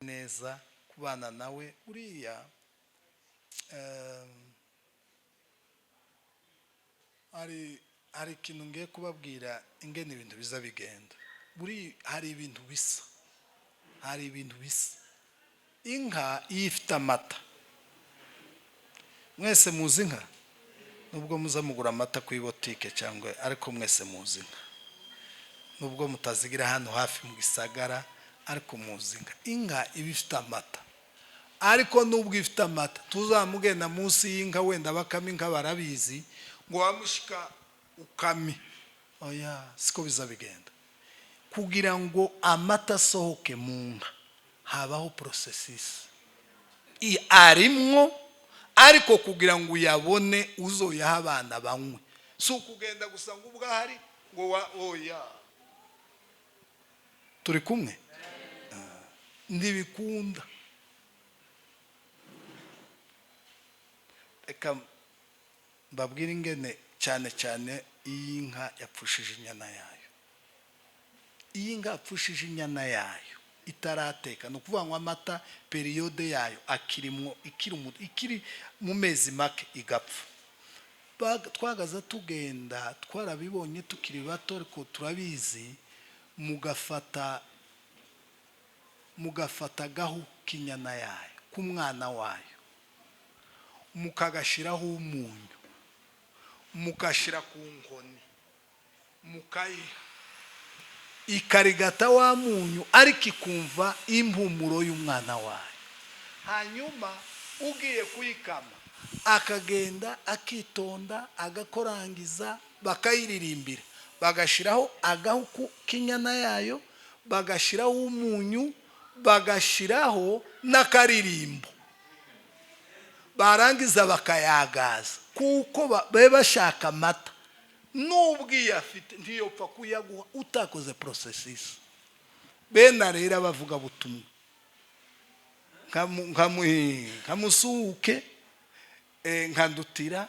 Neza kubana nawe uriya, hari ikintu ngiye kubabwira ingene ibintu biza bigenda. Buri hari ibintu bisa, hari ibintu bisa. Inka iyo ifite amata, mwese muzi inka, nubwo muza mugura amata ku ibotike cyangwa, ariko mwese muzi inka, nubwo mutazigira hano hafi mu gisagara, ariko muzi inka. Inka iba ifite amata, ariko nubwo ifite amata, tuzamugenda munsi y'inka, wenda bakama inka barabizi, ngo wamushika ukame, oya, siko biza bigenda. Kugira ngo amata asohoke mu nka habaho processus. Arimwo, ariko kugira ngo uyabone uzoyaha abana banywe, si ukugenda gusa ngo ubwo ahari ngo wa, oya. Turi kumwe? Ntibikunda. Reka mbabwire ingene cyane cyane iyi nka yapfushije inyana yayo. Iyi nka yapfushije inyana yayo itarateka, ni ukuvuga ngo amata période yayo akirimwo, ikiri mu mezi make igapfa. Twagaza tugenda twarabibonye tukiri bato, ariko turabizi. Mugafata agahu k'inyana yayo, k'umwana wayo, mukagashyiraho umunyu, mugashyira ku nkoni, mukayiha, ikarigata wa munyu, ariko ikumva impumuro y'umwana wayo. Hanyuma ugiye kuyikama akagenda akitonda, agakorangiza, bakayiririmbira, bagashyiraho agahu k'inyana yayo, bagashyiraho umunyu, bagashyiraho n'akaririmbo, barangiza bakayagaza, kuko babe bashaka amata. Nubwo iyo afite ntiyopfa kuyaguha utakoze processus. Bene rero abavuga butumwa nka Musuke, nka Ndutira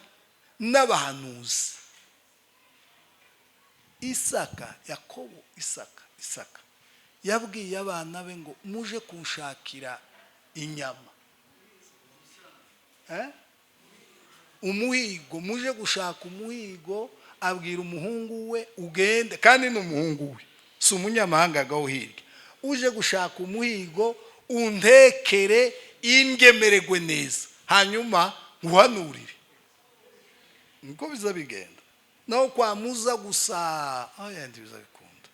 n'abahanuzi, Isaka, Yakobo, Isaka yabwiye abana be ngo muje kunshakira inyama, eh? Umuhigo, muje gushaka umuhigo. Abwira umuhungu we, ugende, kandi ni umuhungu we, si umunyamahanga agaho hirya, uje gushaka umuhigo untekere ingemererwe neza, hanyuma nkuhanurire. Niko biza bigenda. Naho kwamuza gusa, oya, ntibiza bikunda.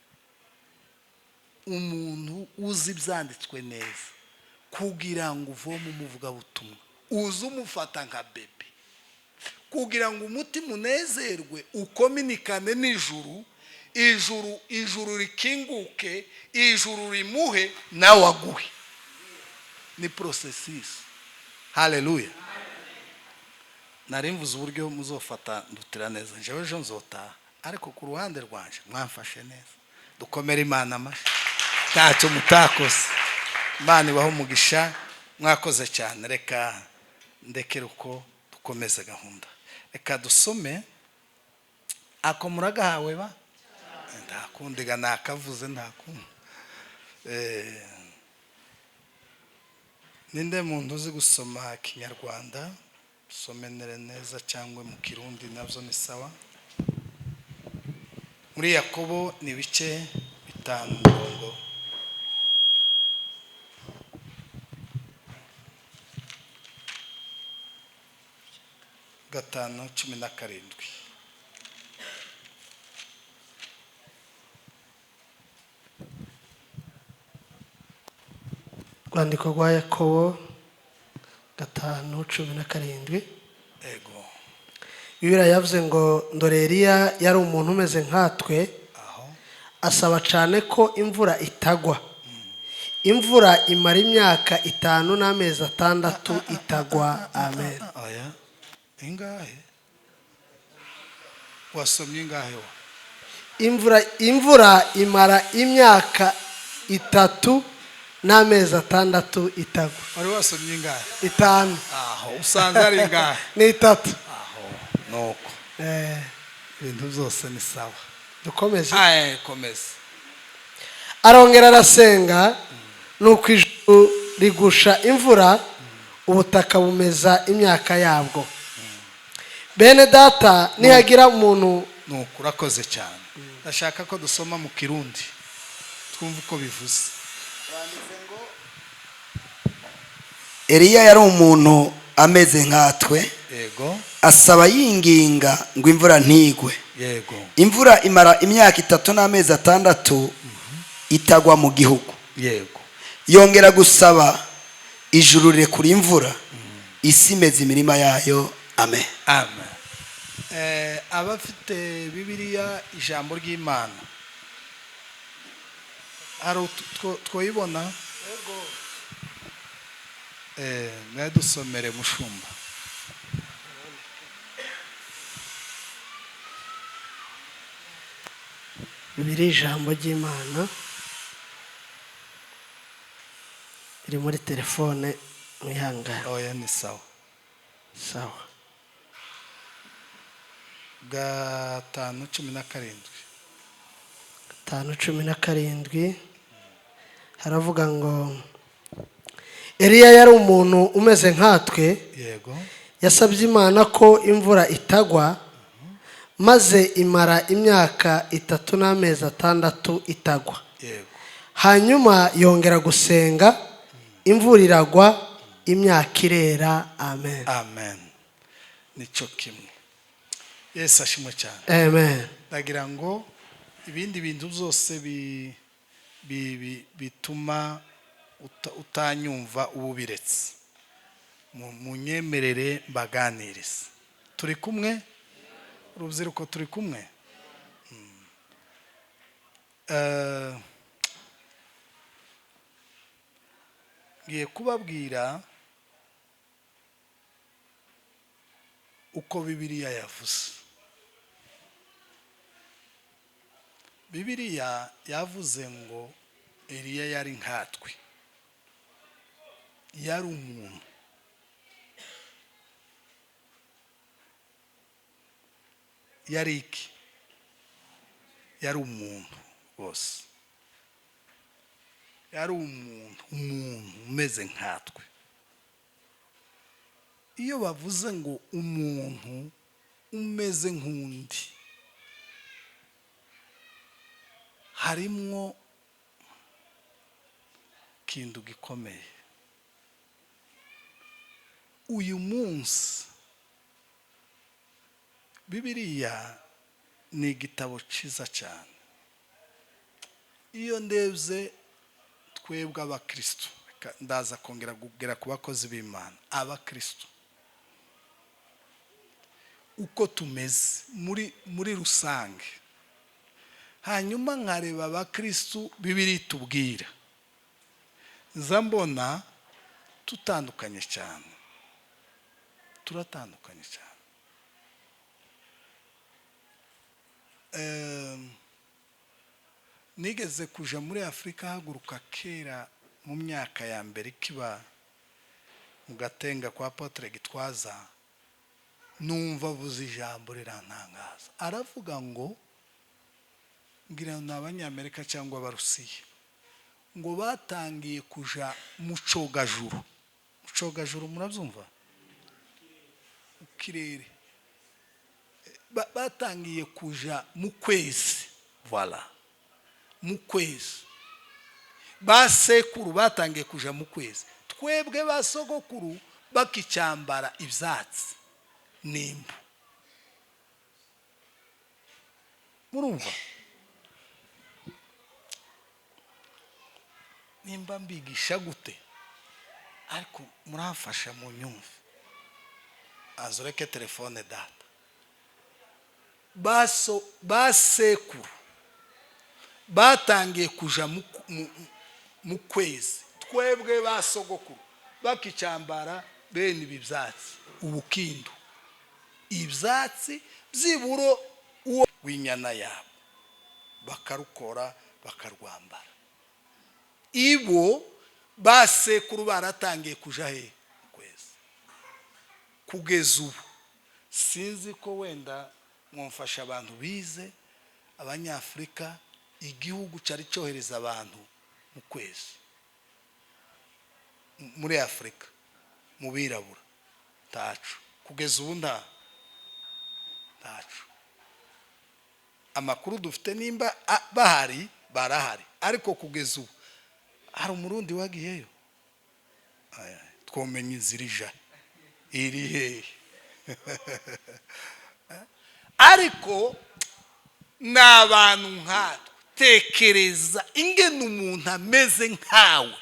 Umuntu uzi ibyanditswe neza, kugira ngo uvome umuvugabutumwa, uze umufata nka bébé, kugira ngo umutima unezerwe, ukominikane n'ijuru, ijuru rikinguke, ijuru rimuhe nawe aguhe. Ni processus. Haleluya! Nari mvuze uburyo muzofata Ndutira neza. Njyewe ejo nzotaha, ariko ku ruhande rwanje mwamfashe neza. Dukomere Imana amashyi, ntacyo mutakoze. Imana ibaho umugisha, mwakoze cyane. Reka ndekere uko, dukomeze gahunda. Reka dusome ako muragahawe ba nta kundi ga nakavuze, nta kundi. Ninde muntu uzi gusoma Kinyarwanda? Somenere neza, cyangwa mu Kirundi nabyo ni sawa. Muri Yakobo ni ibice 5, umurongo 5, 17. Urwandiko rwa Yakobo 5:17. Ego. Bibiliya yavuze ngo: "Ndore Eliya yari umuntu umeze nkatwe, aho asaba cyane ko imvura itagwa, imvura imara imyaka 5 n'amezi 6 itagwa." Amen. Aya ingahe? Wasomye ingahe wa? Imvura imara imyaka 3 n'amezi 6 itagwa. Wari wasomye ingahe? 5. Aho usanze ari ingahe? Ni 3. Aho nuko ibintu byose ni sawa. Dukomeze? Aye, komeza. Arongera arasenga, nuko ijuru rigusha imvura, ubutaka bumeza imyaka yabwo. Bene Data, nihagira umuntu Nuko urakoze cyane. Ndashaka ko dusoma mu Kirundi, twumve uko bivuze. Eliya yari umuntu ameze nkatwe. Asaba yinginga ngo imvura ntigwe. Imvura imara imyaka 3 n'amezi 6 itagwa mu gihugu. Yongera gusaba, ijuru rirekura imvura, isi imeza imirima yayo. Amen. Amen. Abafite Bibiliya, ijambo ry'Imana, hari twoyibona. Nawe dusomere, mushumba. Bibiri, ijambo ry'Imana, iri muri telefone, mwihangane. Oya, ni sawa. Sawa. 5:17. 5:17 haravuga ngo: "Eliya yari umuntu umeze nkatwe. Yasabye Imana ko imvura itagwa, maze imara imyaka 3 n'amezi 6 itagwa. Hanyuma yongera gusenga, imvura iragwa, imyaka irera. Amen." Amen, nicyo kimwe. Yesu ashimwe cyane. Amen. Ndagira ngo ibindi bintu byose bituma utanyumva uba ubiretse. Munyemerere mbaganirize. Turi kumwe, urubyiruko? Turi kumwe? Ngiye kubabwira uko Bibiliya yavuze. Bibiliya yavuze ngo Eliya yari nkatwe, yari umuntu. Yari iki? Yari umuntu rwose, yari umuntu, umuntu umeze nkatwe. Iyo bavuze ngo umuntu umeze nk'undi, harimwo ikintu gikomeye. Uyu munsi Bibiliya ni igitabo cyiza cyane. Iyo ndebye twebwe abakristo, reka ndaza kongera kugera ku bakozi b'Imana, abakristo uko tumeze muri rusange, hanyuma nkareba abakristo Bibiliya itubwira, nza mbona tutandukanye cyane, turatandukanye cyane. Nigeze kuja muri Afurika, haguruka kera mu myaka ya mbere ikiba mu Gatenga kwa Apôtre Gitwaza, numva avuze ijambo rirantangaza. Aravuga ngo, ngira ni Abanyamerika cyangwa Abarusiya, ngo batangiye kuja mu cogajuru. Mu cogajuru, murabyumva? Mu kirere. Batangiye kuja mu kwezi, voilà, mu kwezi. Basekuru batangiye kuja mu kwezi, twebwe basogokuru bakicyambara ibyatsi n'impu. Murumva nimba mbigisha gute, ariko muramfasha mu nyumve. Azureke telefone data. Baso basekuru batangiye kuja mu kwezi, twebwe basogokuru bakicyambara bene ibi byatsi, ubukindu, ibyatsi byiburo uwo w'inyana yabo, bakarukora bakarwambara. Ibo basekuru baratangiye kuja he? Mu kwezi. Kugeza ubu sinzi ko wenda mwamfasha abantu bize, Abanyafurika, igihugu cyari cyohereza abantu mu kwezi. Muri Afurika, mu birabura, ntacu kugeza ubu, ntacu. Amakuru dufite, nimba bahari, barahari, ariko kugeza ubu hari Umurundi wagiyeyo? Aya, twomenya inzira ija iri hehe? Ariko ni abantu nkatwe. Tekereza ingene umuntu ameze nkawe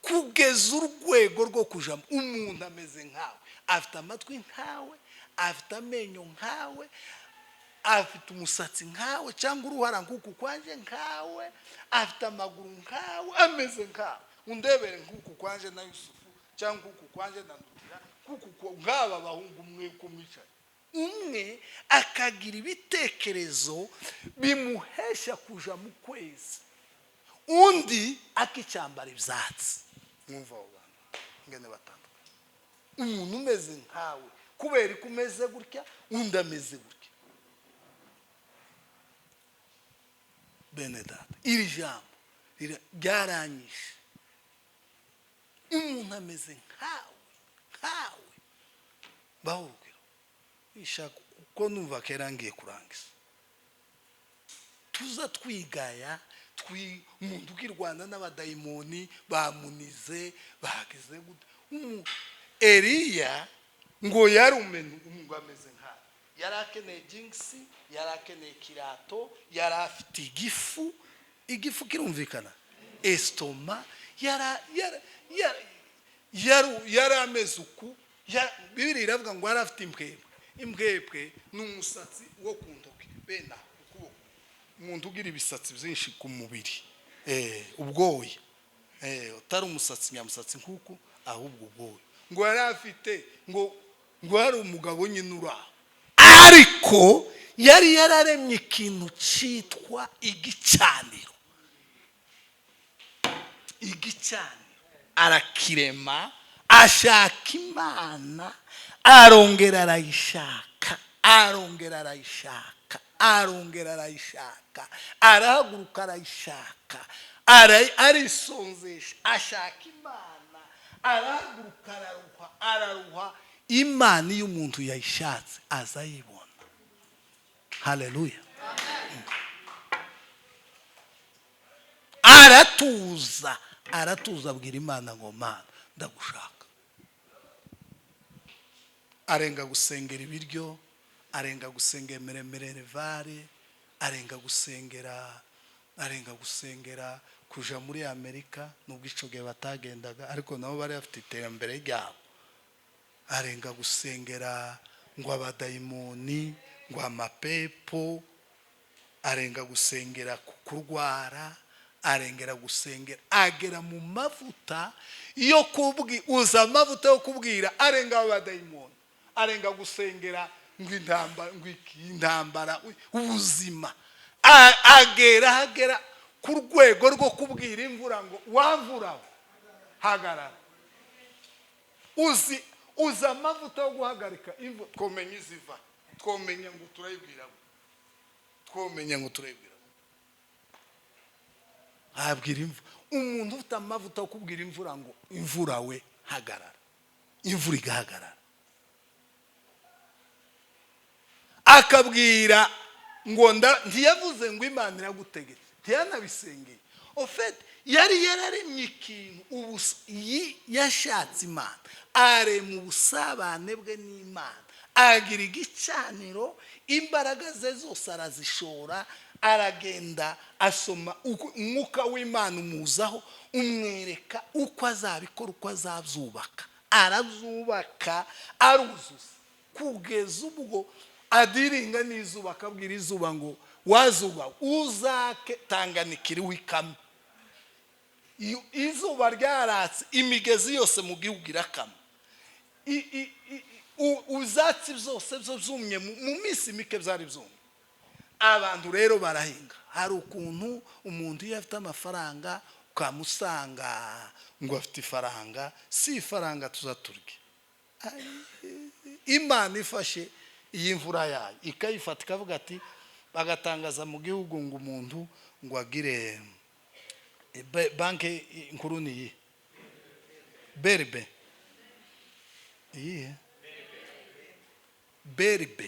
kugeza urwego rwo kujamo. Umuntu ameze nkawe, afite amatwi nkawe, afite amenyo nkawe, afite umusatsi nkawe cyangwa uruhara nk'uku kwanje nkawe, afite amaguru nkawe, ameze nkawe. Undebere nk'uku kwanje na Yusufu cyangwa nk'uku kwanje na Ndutira, nk'uku nk'aba bahungu umwe kumwicaye umwe, akagira ibitekerezo bimuhesha kuja mu kwezi, undi akicyambara ibyatsi. Mwumva abo bantu ingene batandukanye? Umuntu umeze nkawe, kubera ko umeze gutya, undi ameze gutya. Bene data, iri jambo ryaranyishe. Umuntu ameze nkawe. Baho urugero ishaka kuko numva kera ngiye kurangiza. Tuza twigaya umuntu ukirwana n'abadayimoni bamunize, bahageze gute. Eliya ngo yari umuntu ameze nkawe, yari akeneye jingisi, yari akeneye kirato, yari afite igifu. Igifu kirumvikana, estomac. Yari ameze uku. Bibiliya iravuga ngo yari afite imbwebwe. Imbwebwe ni umusatsi wo ku ntoki, bene aho ku kuboko, umuntu ugira ibisatsi byinshi ku mubiri, ubwoya, utari umusatsi nyamusatsi nk'uku, ahubwo ubwoya. Ngo yari afite, ngo yari umugabo nyine uri aho, ariko yari yararemye ikintu cyitwa igicaniro. Igicaniro arakirema, ashaka Imana, arongera arayishaka, arongera arayishaka, arongera arayishaka, arahaguruka arayishaka, arisonzesha, ashaka Imana, arahaguruka, araruha, araruha. Imana iyo umuntu yayishatse azayibona. Haleluya! Aratuza, aratuza, abwira Imana ngo: "Mana, ndagushaka." Arenga gusengera ibiryo, arenga gusengera minerval, arenga gusengera kuja muri Amerika, nubwo ico gihe batagendaga, ariko nabo bari bafite iterambere ryabo. Arenga gusengera ngo abadayimoni, ngo amapepo, arenga gusengera ku kurwara, arengera gusengera, agera mu mavuta yo kubwi uza, amavuta yo kubwira, arenga abadayimoni, arenga gusengera ngo intambara, ngo iki, intambara, ubuzima. Agera ku rwego rwo kubwira imvura ngo: "Wamvura, hagarara." Uzi amavuta yo guhagarika imvura? Twomenya iziva, twomenya ngo turayibwira, twomenya ngo turayibwira. Abwira imvura. Umuntu ufite amavuta yo kubwira imvura ngo: "Imvura we, hagarara," imvura igahagarara. Akabwira ngo ntiyavuze ngo Imana iragutegetse, ntiyanabisengeye. Au fait, yari yararemye ikintu ubu yashatse Imana, arema ubusabane bwe n'Imana, agira igicaniro, imbaraga ze zose arazishora, aragenda asoma, umwuka w'Imana umuzaho, umwereka uko azabikora, uko azabyubaka, arabyubaka, aruzuza, kugeza ubwo adiringa n'izuba, akabwira izuba ngo: "Wazuba, uzake, Tanganika iriho ikame." Iyo izuba ryaratse, imigezi yose mu gihugu irakama, ibyatsi byose byo byumye, mu minsi mike byari byumye. Abantu rero barahinga. Hari ukuntu umuntu iyo afite amafaranga ukamusanga ngo afite ifaranga, si ifaranga tuza turya. Imana ifashe iyi mvura yayo ikayifata, ikavuga ati, bagatangaza mu gihugu ngo umuntu ngo agire banki nkuru ni iyi. BRB, iyihe BRB?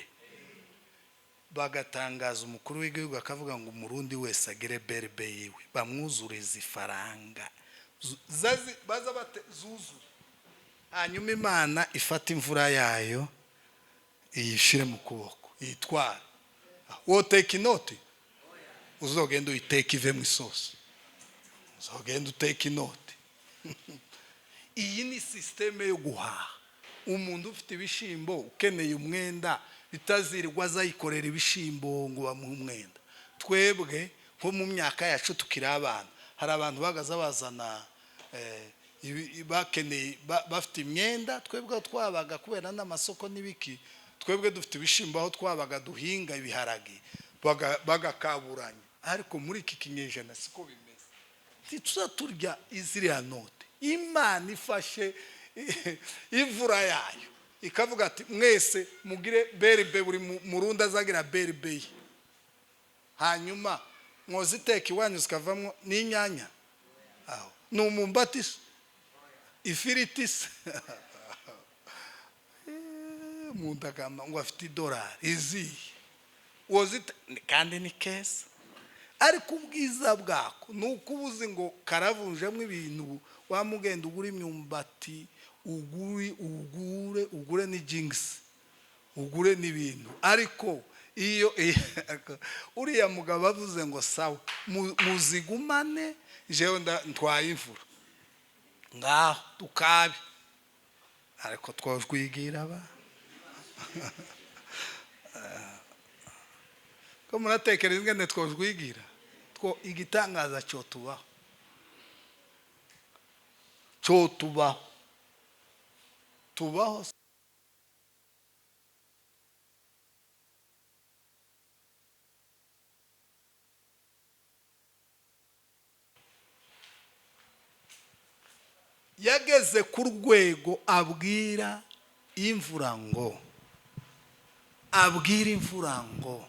Bagatangaza, umukuru w'igihugu akavuga ngo Umurundi wese agire BRB yiwe, bamwuzuriza ifaranga, baza bate zuzure. Hanyuma Imana ifata imvura yayo iyishire mu kuboko, iyitware. Woteka inoti? Uzogenda uyiteka ive mu isosi, uzogenda uteka inoti. Iyi ni système yo guhaha. Umuntu ufite ibishimbo ukeneye umwenda, bitazirirwa azayikorera ibishimbo ngo bamuhe umwenda. Twebwe nko mu myaka yacu tukiri abana, hari abantu bagaza bazana bakeneye, bafite imyenda. Twebwe aho twabaga, kubera n'amasoko n'ibiki, twebwe dufite ibishimbo aho twabaga duhinga ibiharage, bagakaburanya. Ariko muri iki kinyejana siko bimeze, ntituza turya iziriya note. Imana ifashe imvura yayo ikavuga ati: "Mwese mugire BRB, buri Murundi azagira BRB ye." Hanyuma mwoziteka iwanyu zikavamo n'inyanya, aho ni umumbati se, ifiriti se? Umuntu agamba ngo afite idolari iziye wozite, kandi ni keza. Ariko ubwiza bwako ni uko uba uzi ngo karavunjemo ibintu, wamugenda ugura imyumbati, ugure, ugure, ugure n'ijingisi, ugure n'ibintu. Ariko iyo uriya mugabo avuze ngo: "Sawa, muzigumane, jewe ntwaye imvura ngaho," tukabe. Ariko twojwigira ba ko muratekereza ingene twojwigira two? Igitangaza cyo tubaho, cyo tubaho, tubaho. Yageze ku rwego abwira imvura ngo, abwira imvura ngo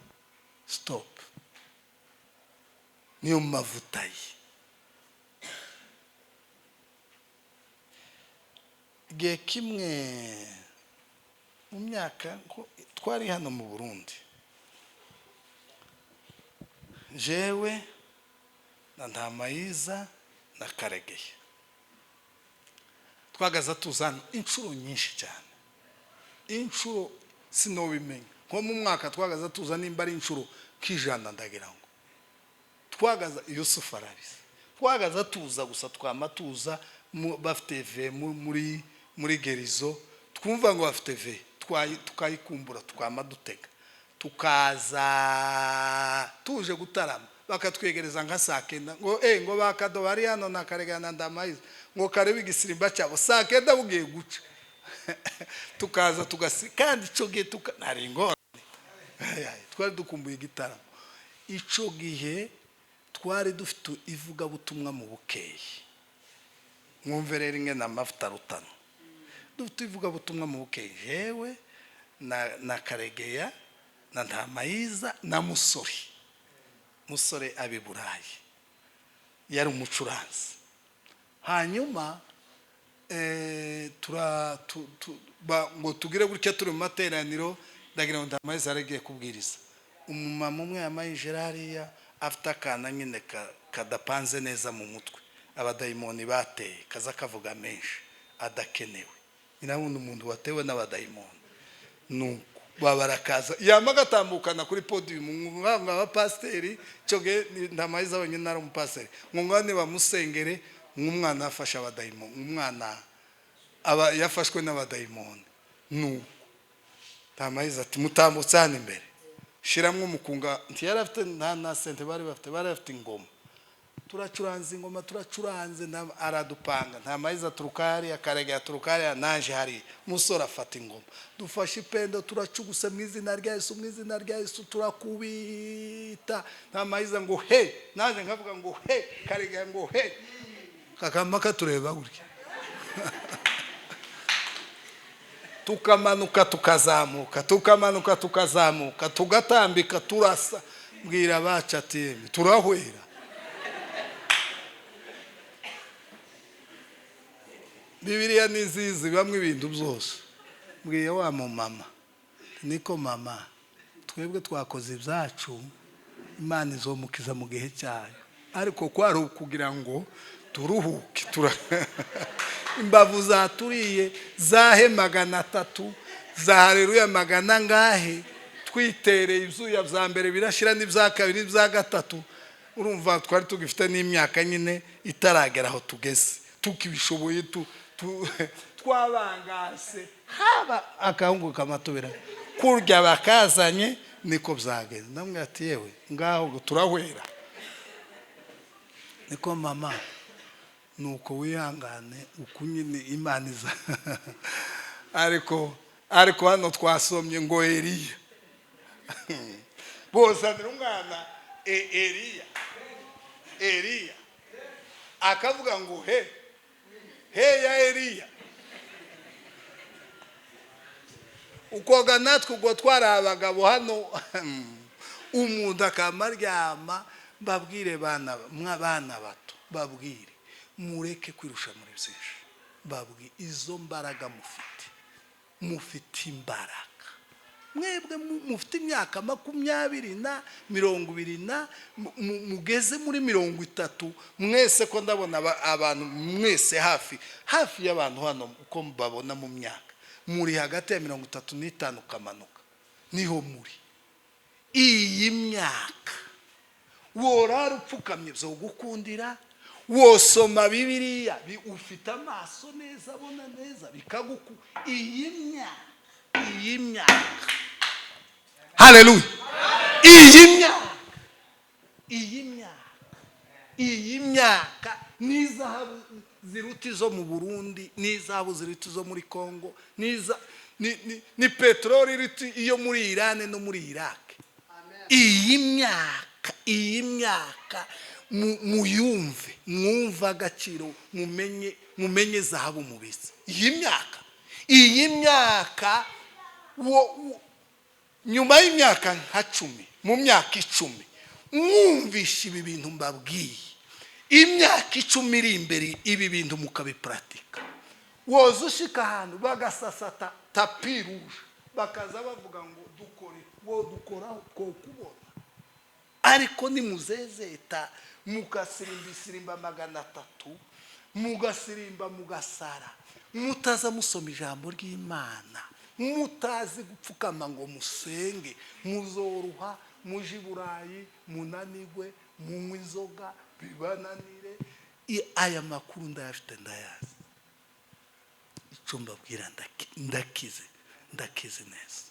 stop. Niyo mavuta ye. Igihe kimwe mu myaka twari hano mu Burundi, jewe na Ntamayiza na Karegeye, twagaza tuza hano inshuro nyinshi cyane, inshuro sinobimenya. Nko mu mwaka twagaza tuza nimba ari inshuro k'ijana, ndagira ngo twagaza. Yusufu arabizi, twagaza tuza gusa, twama tuza. Bafite ve muri gerizo, twumva ngo bafite ve, tukayikumbura, twama dutega tukaza tuje gutarama. Bakatwegereza nka saa 9 ngo ngo bakado bari hano na Karegana na Ndamayiza, ngo karebe igisirimba cyabo. Saa 9 bugiye guca tukaza tugasi. Kandi ico gihe nari ingorane. Ay, twari dukumbuye igitaramo. Ico gihe twari dufite ivugabutumwa mu Bukeye. Mwumve rero ingene amavuta arutana. Dufite ivugabutumwa mu Bukeye, jewe na Karegeya na Ntamayiza na Musore. Musore abi Burayi, yari umucuranzi. Hanyuma tura tu, tu, ba, ngo tugire gutya, turi mu materaniro, ndagira ngo Ntamayiza yaragiye kubwiriza. Umumama umwe yamaye hariya, afite akana nyine kadapanze neza mu mutwe, abadayimoni bateye, kaza kavuga menshi adakenewe. Nyina wundi umuntu watewe n'abadayimoni, nuko babarakaza, yama agatambukana kuri podium ngo abapasiteri. Icyo gihe Ntamayiza wenyine ari umupasiteri, ngo ngane bamusengere, nk'umwana yafashe abadayimoni, umwana aba yafashwe n'abadayimoni. Nuko Ntamayiza ati: "Mutambutse hano imbere, shiramwo umukunga." Ntiyari afite nta na sente bari bafite, bari bafite ingoma. Turacuranze ingoma, turacuranze, aradupanga. Ntamayiza aturuka hariya, Karega aturuka hariya, naje hariya, Musore afata ingoma, dufashe ipendo, turacugusa: "Mu izina rya Yesu, mu izina rya Yesu!" Turakubita. Ntamayiza ngo he, naje nkavuga ngo he, Karega ngo he, kakama katureba gutya. Tukamanuka, tukazamuka, tukamanuka, tukazamuka, tugatambika, turasa. Mbwira bacu ati: "Turahwera." Bibiliya nizizi bamwe ibintu byose. Mbwiye wa mumama, niko mama, twebwe twakoze ibyacu, Imana izomukiza mu gihe cyayo, ariko kwari ukugira ngo turuhuke. Tura imbavu zaturiye zahe 300 za hareruya magana ngahe, twitereye ibyuya bya mbere birashira, n'ibya kabiri n'ibya gatatu. Urumva twari tugifite n'imyaka nyine itaragera aho tugeze, tukibishoboye, twabangase haba akahungu kamatubira kurya bakazanye, niko byagenze. Ndamubwira ati: "Yewe, ngaho turahwera." Niko mama, nuko wihangane uku nyine, Imana iza. Ariko hano twasomye ngo Eliya bozanira umwana, Eliya akavuga ngo he he ya Eliya. Ukoga natwe ubwo twari abagabo hano, umuntu akamaryama. Babwire bana, bana bato, babwire mureke kwirusha muri byinshi. Babwire izo mbaraga mufite, mufite imbaraga mwebwe, mufite imyaka 20 na 20 na mugeze muri 30 mwese, ko ndabona abantu mwese hafi hafi y'abantu hano, uko babona mu myaka muri hagati ya 35 ukamanuka, niho muri iyi myaka. Worara upfukamye gukundira, wosoma Bibiliya, ufite amaso neza, abona neza, bikaguku iyi myaka, haleluya, iyi myaka n'izahabu ziruta izo mu Burundi, n'izahabu ziruta izo muri Kongo, ni peteroli iruta iyo muri Irani no muri Iraq. Iyi myaka muyumve, mwumve agaciro, mumenye zahabu mubitse. Iyi myaka nyuma y'imyaka nka 10, mu myaka 10 mwumvishe ibi bintu mbabwiye, imyaka 10 iri imbere, ibi bintu mukabipuratika, woza ushika ahantu bagasasa tapis rouge, bakaza bavuga ngo dukore wo dukoraho twokubona. Ariko nimuzezeta, mugasirimba isirimba 300, mugasirimba mugasara, mutaza musoma ijambo ry'Imana, mutazi gupfukama ngo musenge, muzoruha muje i Burayi, munanigwe, munywe inzoga bibananire. Aya makuru ndayafite, ndayazi. Icyo mbabwira, ndakize, ndakize neza.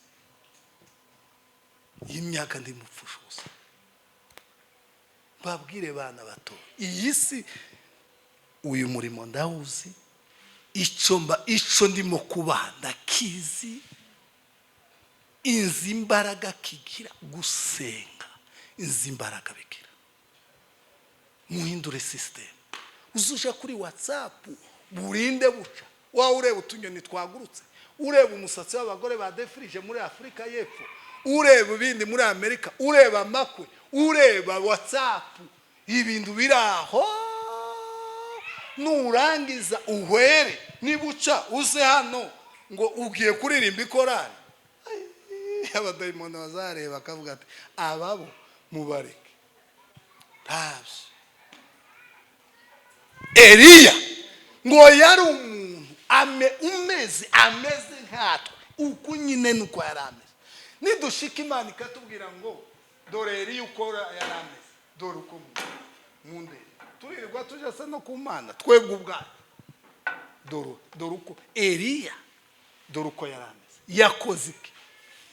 Iyi myaka ndimupfusha ubusa. Babwire bana bato, iyi si, uyu murimo ndawuzi, icyo mba, icyo ndimo kubaha ndakizi. Inzi imbaraga kigira gusenga, inzi imbaraga bigira. Muhindure système. Uzuja kuri WhatsApp burinde buca, waba ureba utunyoni twagurutse, ureba umusatsi w'abagore badefirije muri Afurika y'Epfo, ureba ibindi muri Amerika, ureba amakwe, ureba WhatsApp, ibintu biri aho. Nurangiza uhwere, nibuca uze hano ngo ugiye kuririmba ikorari. Ai, abadayimoni bazareba akavuga ati: "Ababo mubareke, ntabyo." Eliya ngo yari umuntu ameze nkatwe, uku nyine nuko yari ameze. Nidushika Imana ikatubwira ngo dore Eliya uko yari ameze, dore uko mundebe, turirirwa tujya se no ku Mana twebwe ubwacu? Dore uko Eliya, dore uko yari ameze. Yakoze iki?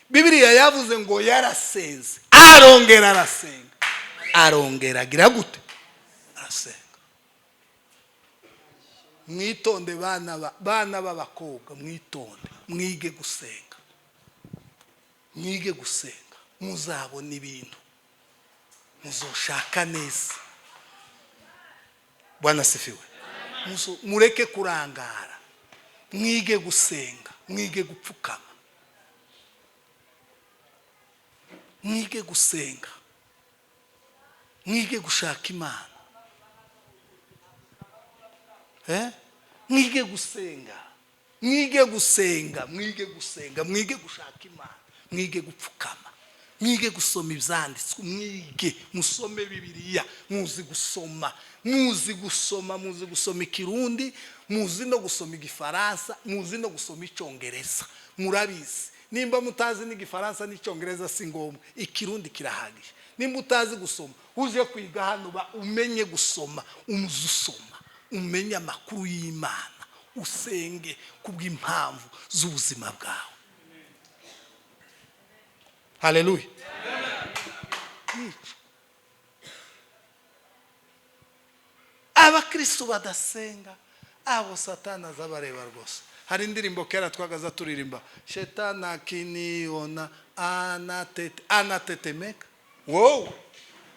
Bibiliya yavuze ngo yarasenze, arongera arasenga, arongera agira gute? Arasenga. Mwitonde bana b'abakobwa, mwitonde, mwige gusenga, mwige gusenga, muzabona ibintu, muzoshaka neza. Bwana sifiwe. Mureke kurangara, mwige gusenga, mwige gupfukama, mwige gusenga, mwige gushaka Imana. Mwige gusenga, mwige gusenga, mwige gusenga, mwige gushaka Imana, mwige gupfukama, mwige gusoma ibyanditswe, mwige musome Bibiliya. Muzi gusoma, muzi gusoma, muzi gusoma Ikirundi, muzi no gusoma Igifaransa, muzi no gusoma Icyongereza, murabizi. Nimba mutazi n'Igifaransa n'Icyongereza, si ngombwa, Ikirundi kirahagije. Nimba utazi gusoma, uje kwiga hano, ba umenye gusoma, umuze usoma, umenye amakuru y'Imana, usenge kubw'impamvu z'ubuzima bwawe. Haleluya! Nico abakristo badasenga, abo Satani azabareba rwose. Hari indirimbo kera twagaza turirimba: "Shetani akiniona anatete, anatetemeka." Wowe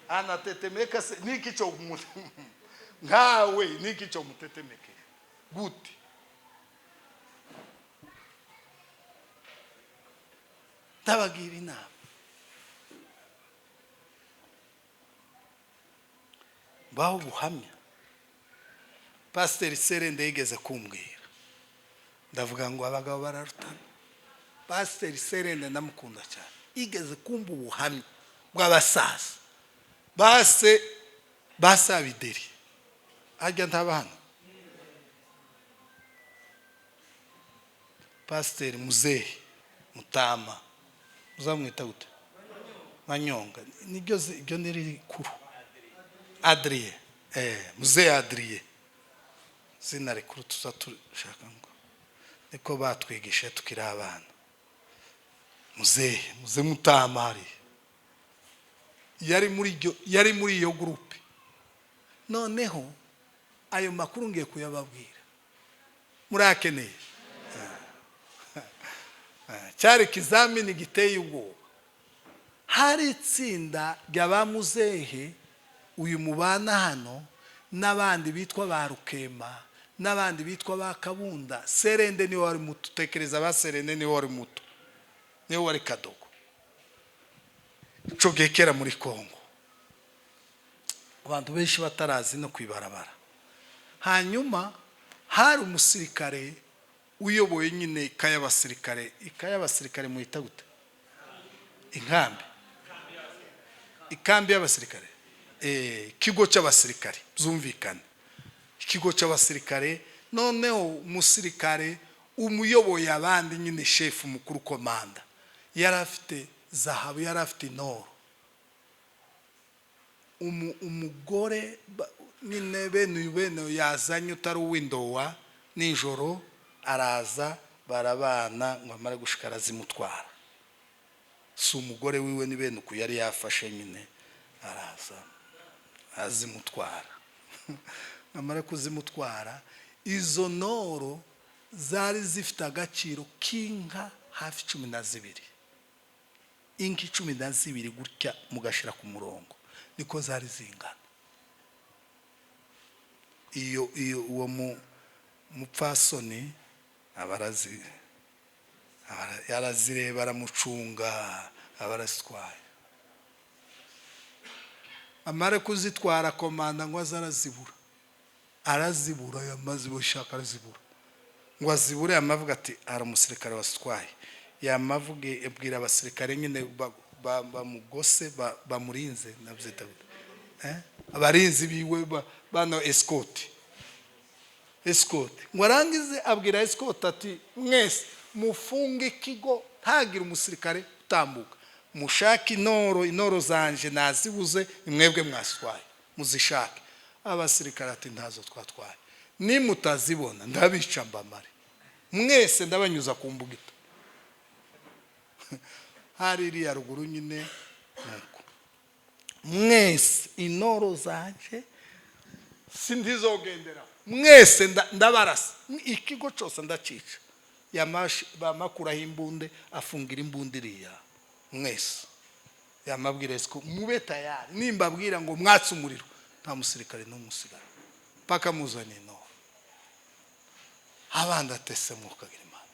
anatetemeka se niki cyo nkawe, niki cyo mutetemeke gute? Ndabagira inama, baho ubuhamya. Pasiteri Serende yigeze kumbwira, ndavuga ngo abagabo bararutana. Pasiteri Serende ndamukunda cyane, yigeze kumva ubuhamya bw'abasaza base basabideri ajya ntaba hano. Pasiteri muzehe mutama uzamwita gute? Manyonga niryo iryo ni rikuru. Adrien, muzehe Adrien, zina rikuru tuza tushaka ngo niko batwigisha tukiri abana. Muzehe, muze mutama hariya yari muri iyo groupe. Noneho ayo makuru ngiye kuyababwira, murakeneye. Cyari ikizamini giteye ubwoba. Hari itsinda rya ba muzehe uyu mubana hano, n'abandi bitwa ba Rukema, n'abandi bitwa ba Kabunda. Serende niwe wari muto, tekereza, ba Serende niwe wari muto, niwe wari kadogo ico gihe kera muri Kongo, abantu benshi batarazi no kwibarabara. Hanyuma hari umusirikare uyoboye nyine ikaye y'abasirikare. Ikaye y'abasirikare muhita gute? Inkambi, ikambi y'abasirikare, ikigo cy'abasirikare, byumvikane, ikigo cy'abasirikare. Noneho umusirikare umuyoboye abandi nyine, shefu mukuru, komanda, yari afite zahabu, yari afite inoro. Umugore nyine bene uyu, bene uyu yazanye utari uw'indowa, nijoro araza barabana, ngo amare gushika arazimutwara. Si umugore wiwe, ni bene uku yari yafashe nyine, araza azimutwara. Amara kuzimutwara, izo noro zari zifite agaciro k'inka hafi 12, inka 12 gutya mugashira ku murongo, niko zari zingana. Iyo uwo mupfasoni abarazi yarazireba, aramucunga, abarazitwaye. Amara kuzitwara, komanda ngo aze arazibura, arazibura, yamaze gushaka arazibura, ngo azibure, yamavuga ati hari umusirikare wasitwaye. Yamavuge abwira abasirikare nyine bamugose, bamurinze, nabyita gute? Abarinzi biwe bano escort, escort, ngo arangize abwira escort ati: "Mwese mufunge ikigo, ntagire umusirikare utambuka, mushake inoro, inoro zanje nazibuze, ni mwebwe mwasitwaye, muzishake." Abasirikare ati: "Ntazo twatwaye, nimutazibona ndabica mbamare mwese, ndabanyuza ku mbugita." Hari iriya ruguru nyine, nuko mwese inoro zanje sindizogendera, mwese ndabarasa, ikigo cyose ndacica. Bamakuraho imbunde, afungira imbunde iriya mwese. Yamabwira esiko mube tayari, nimbabwira ngo mwatse umuriro, nta musirikare n'umwe usigara paka muzanye inoro. Abandi atese mwukagira Imana,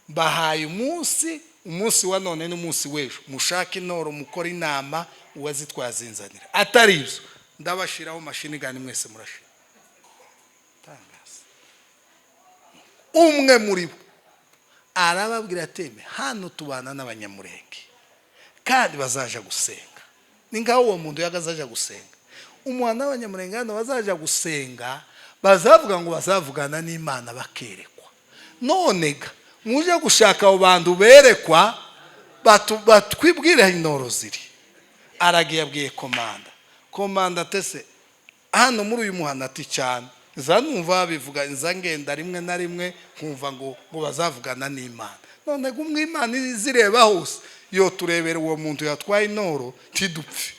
mbahaye umunsi, umunsi wa none n'umunsi w'ejo, mushake inoro, mukore inama, uwazitwaye azinzanira, atari ibyo ndabashiraho machine gun, mwese murashira. Tangaza. Umwe muri bo arababwira ati: "Hano tubana n'Abanyamurenge kandi bazaja gusenga." Ni ngaho uwo muntu yagazaja gusenga umuhana w'Abanyamurenge. Hano bazaja gusenga, bazavuga ngo bazavugana n'Imana, bakerekwa. None ga muje gushaka abo bantu berekwa, batwibwire intoro ziri. Aragiye, abwiye komanda. Komanda atese hano muri uyu muhanda? Ati: "Cyane, nza numva babivuga, nza ngenda rimwe na rimwe nkumva ngo bazavugana n'Imana. None ngo umwe Imana izireba hose, yo turebera uwo muntu yatwaye intoro, tidupfe."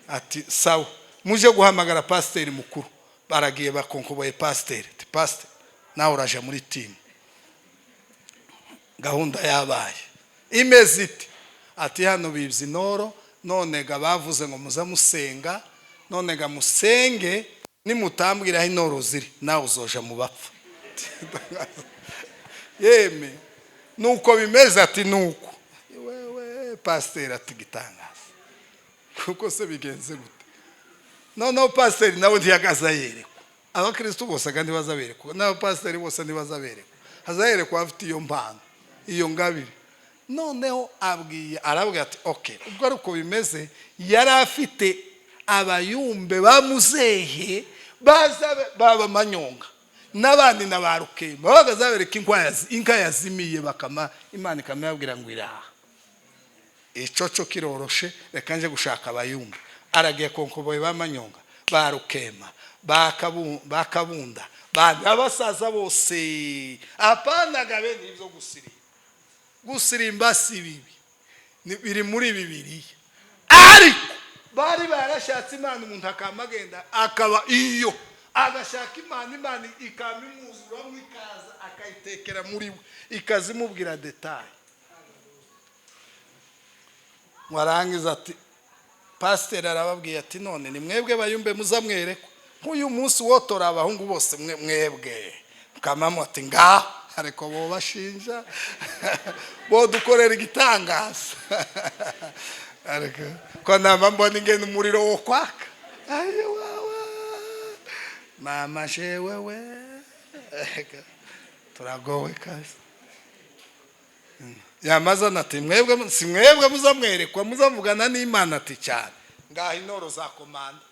Ati: "Sawa, muje guhamagara pasiteri mukuru." Baragiye, bakonkoboye pasiteri. Ati: "Pasiteri, nawe uraje muri team, gahunda yabaye imeze iti." Ati: "Hano bibye intoro, none ga bavuze ngo muze musenga. None ga musenge, nimutambwira aho intoro ziri, nawe uzoja mu bapfa." Yeme, nuko bimeze? Ati: "Nuko wewe." Pasiteri ati: "Gitangaza kuko se bigenze gute?" Noneho pasiteri nawe ntiyagaza yerekwa. Abakristo bose kandi bazaberekwa, n'abapasiteri bose ntibazaberekwa, hazayerekwa abafite iyo mpano, iyo ngabire. Noneho abwiye, arabwira ati: "OK, ubwo ari uko bimeze." Yari afite abayumbe bamuzehe baza baba Manyonga n'abandi na ba Rukemba, babaga zabereka inka yazimiye, bakama Imana ikamubwira ngo iraha. Icoco kiroroshe, reka nje gushaka abayumbe. Aragiye, konkoboye ba Manyonga, ba Rukema, ba Kabunda, abasaza bose. Apana gabe n'ibyo gusirimba. Gusirimba si bibi, biri muri Bibiliya, ariko bari barashatse Imana. Umuntu akama agenda akaba iyo agashaka Imana, Imana ikaba imwuzuramo, ikaza akayitekera muri we, ikaza imubwira détails. Warangiza ati, pasiteri arababwiye ati: "None ni mwebwe bayumbe muzamwerekwa nk'uyu munsi wotora abahungu bose, mwe mwebwe mukamamo." Ati: "Ngaho." Ariko bo bashinja bo dukorera igitangaza, ariko ko namba mbona ingene umuriro wo kwaka. Ayo wawa mama jewewe, turagowe kazi. Yamazana ati: "Mwebwe si mwebwe muzamwerekwa, muzavugana n'Imana?" Ati: "Cyane." "Ngaho intoro za komanda,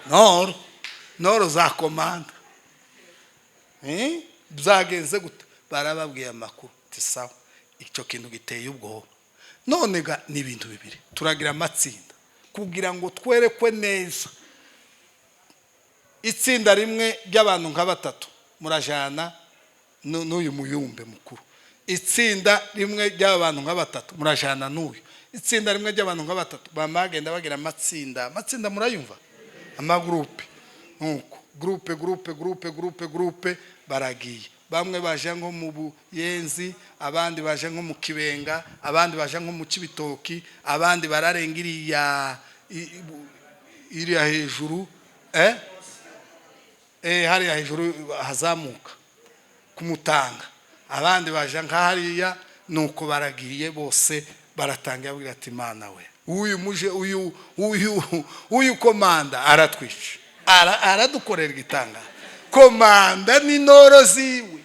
ntoro ntoro za komanda." Eh? Byagenze gute? Barababwiye amakuru. Ati: "Sawa, icyo kintu giteye ubwoba. None ga ni ibintu bibiri: turagira amatsinda kugira ngo twerekwe neza. Itsinda rimwe ry'abantu nka batatu murajana n'uyu muyumbe mukuru, itsinda rimwe ry'abantu nka batatu murajana n'uyu, itsinda rimwe ry'abantu nka batatu." Bama bagenda bagira amatsinda. Amatsinda murayumva, amagurupe. Nuko groupe, groupe, groupe, groupe, groupe, baragiye. Bamwe baje nko mu Buyenzi, abandi baje nko mu Kibenga, abandi baje nko mu Kibitoki, abandi bararenga iriya iriya hejuru, hariya hejuru hazamuka kumutanga, abandi baje nka hariya. Nuko baragiye bose, baratangira. Abwira ati: "Mana we, uyu muje, uyu komanda aratwica, aradukorera igitangaza. Komanda n'intoro ziwe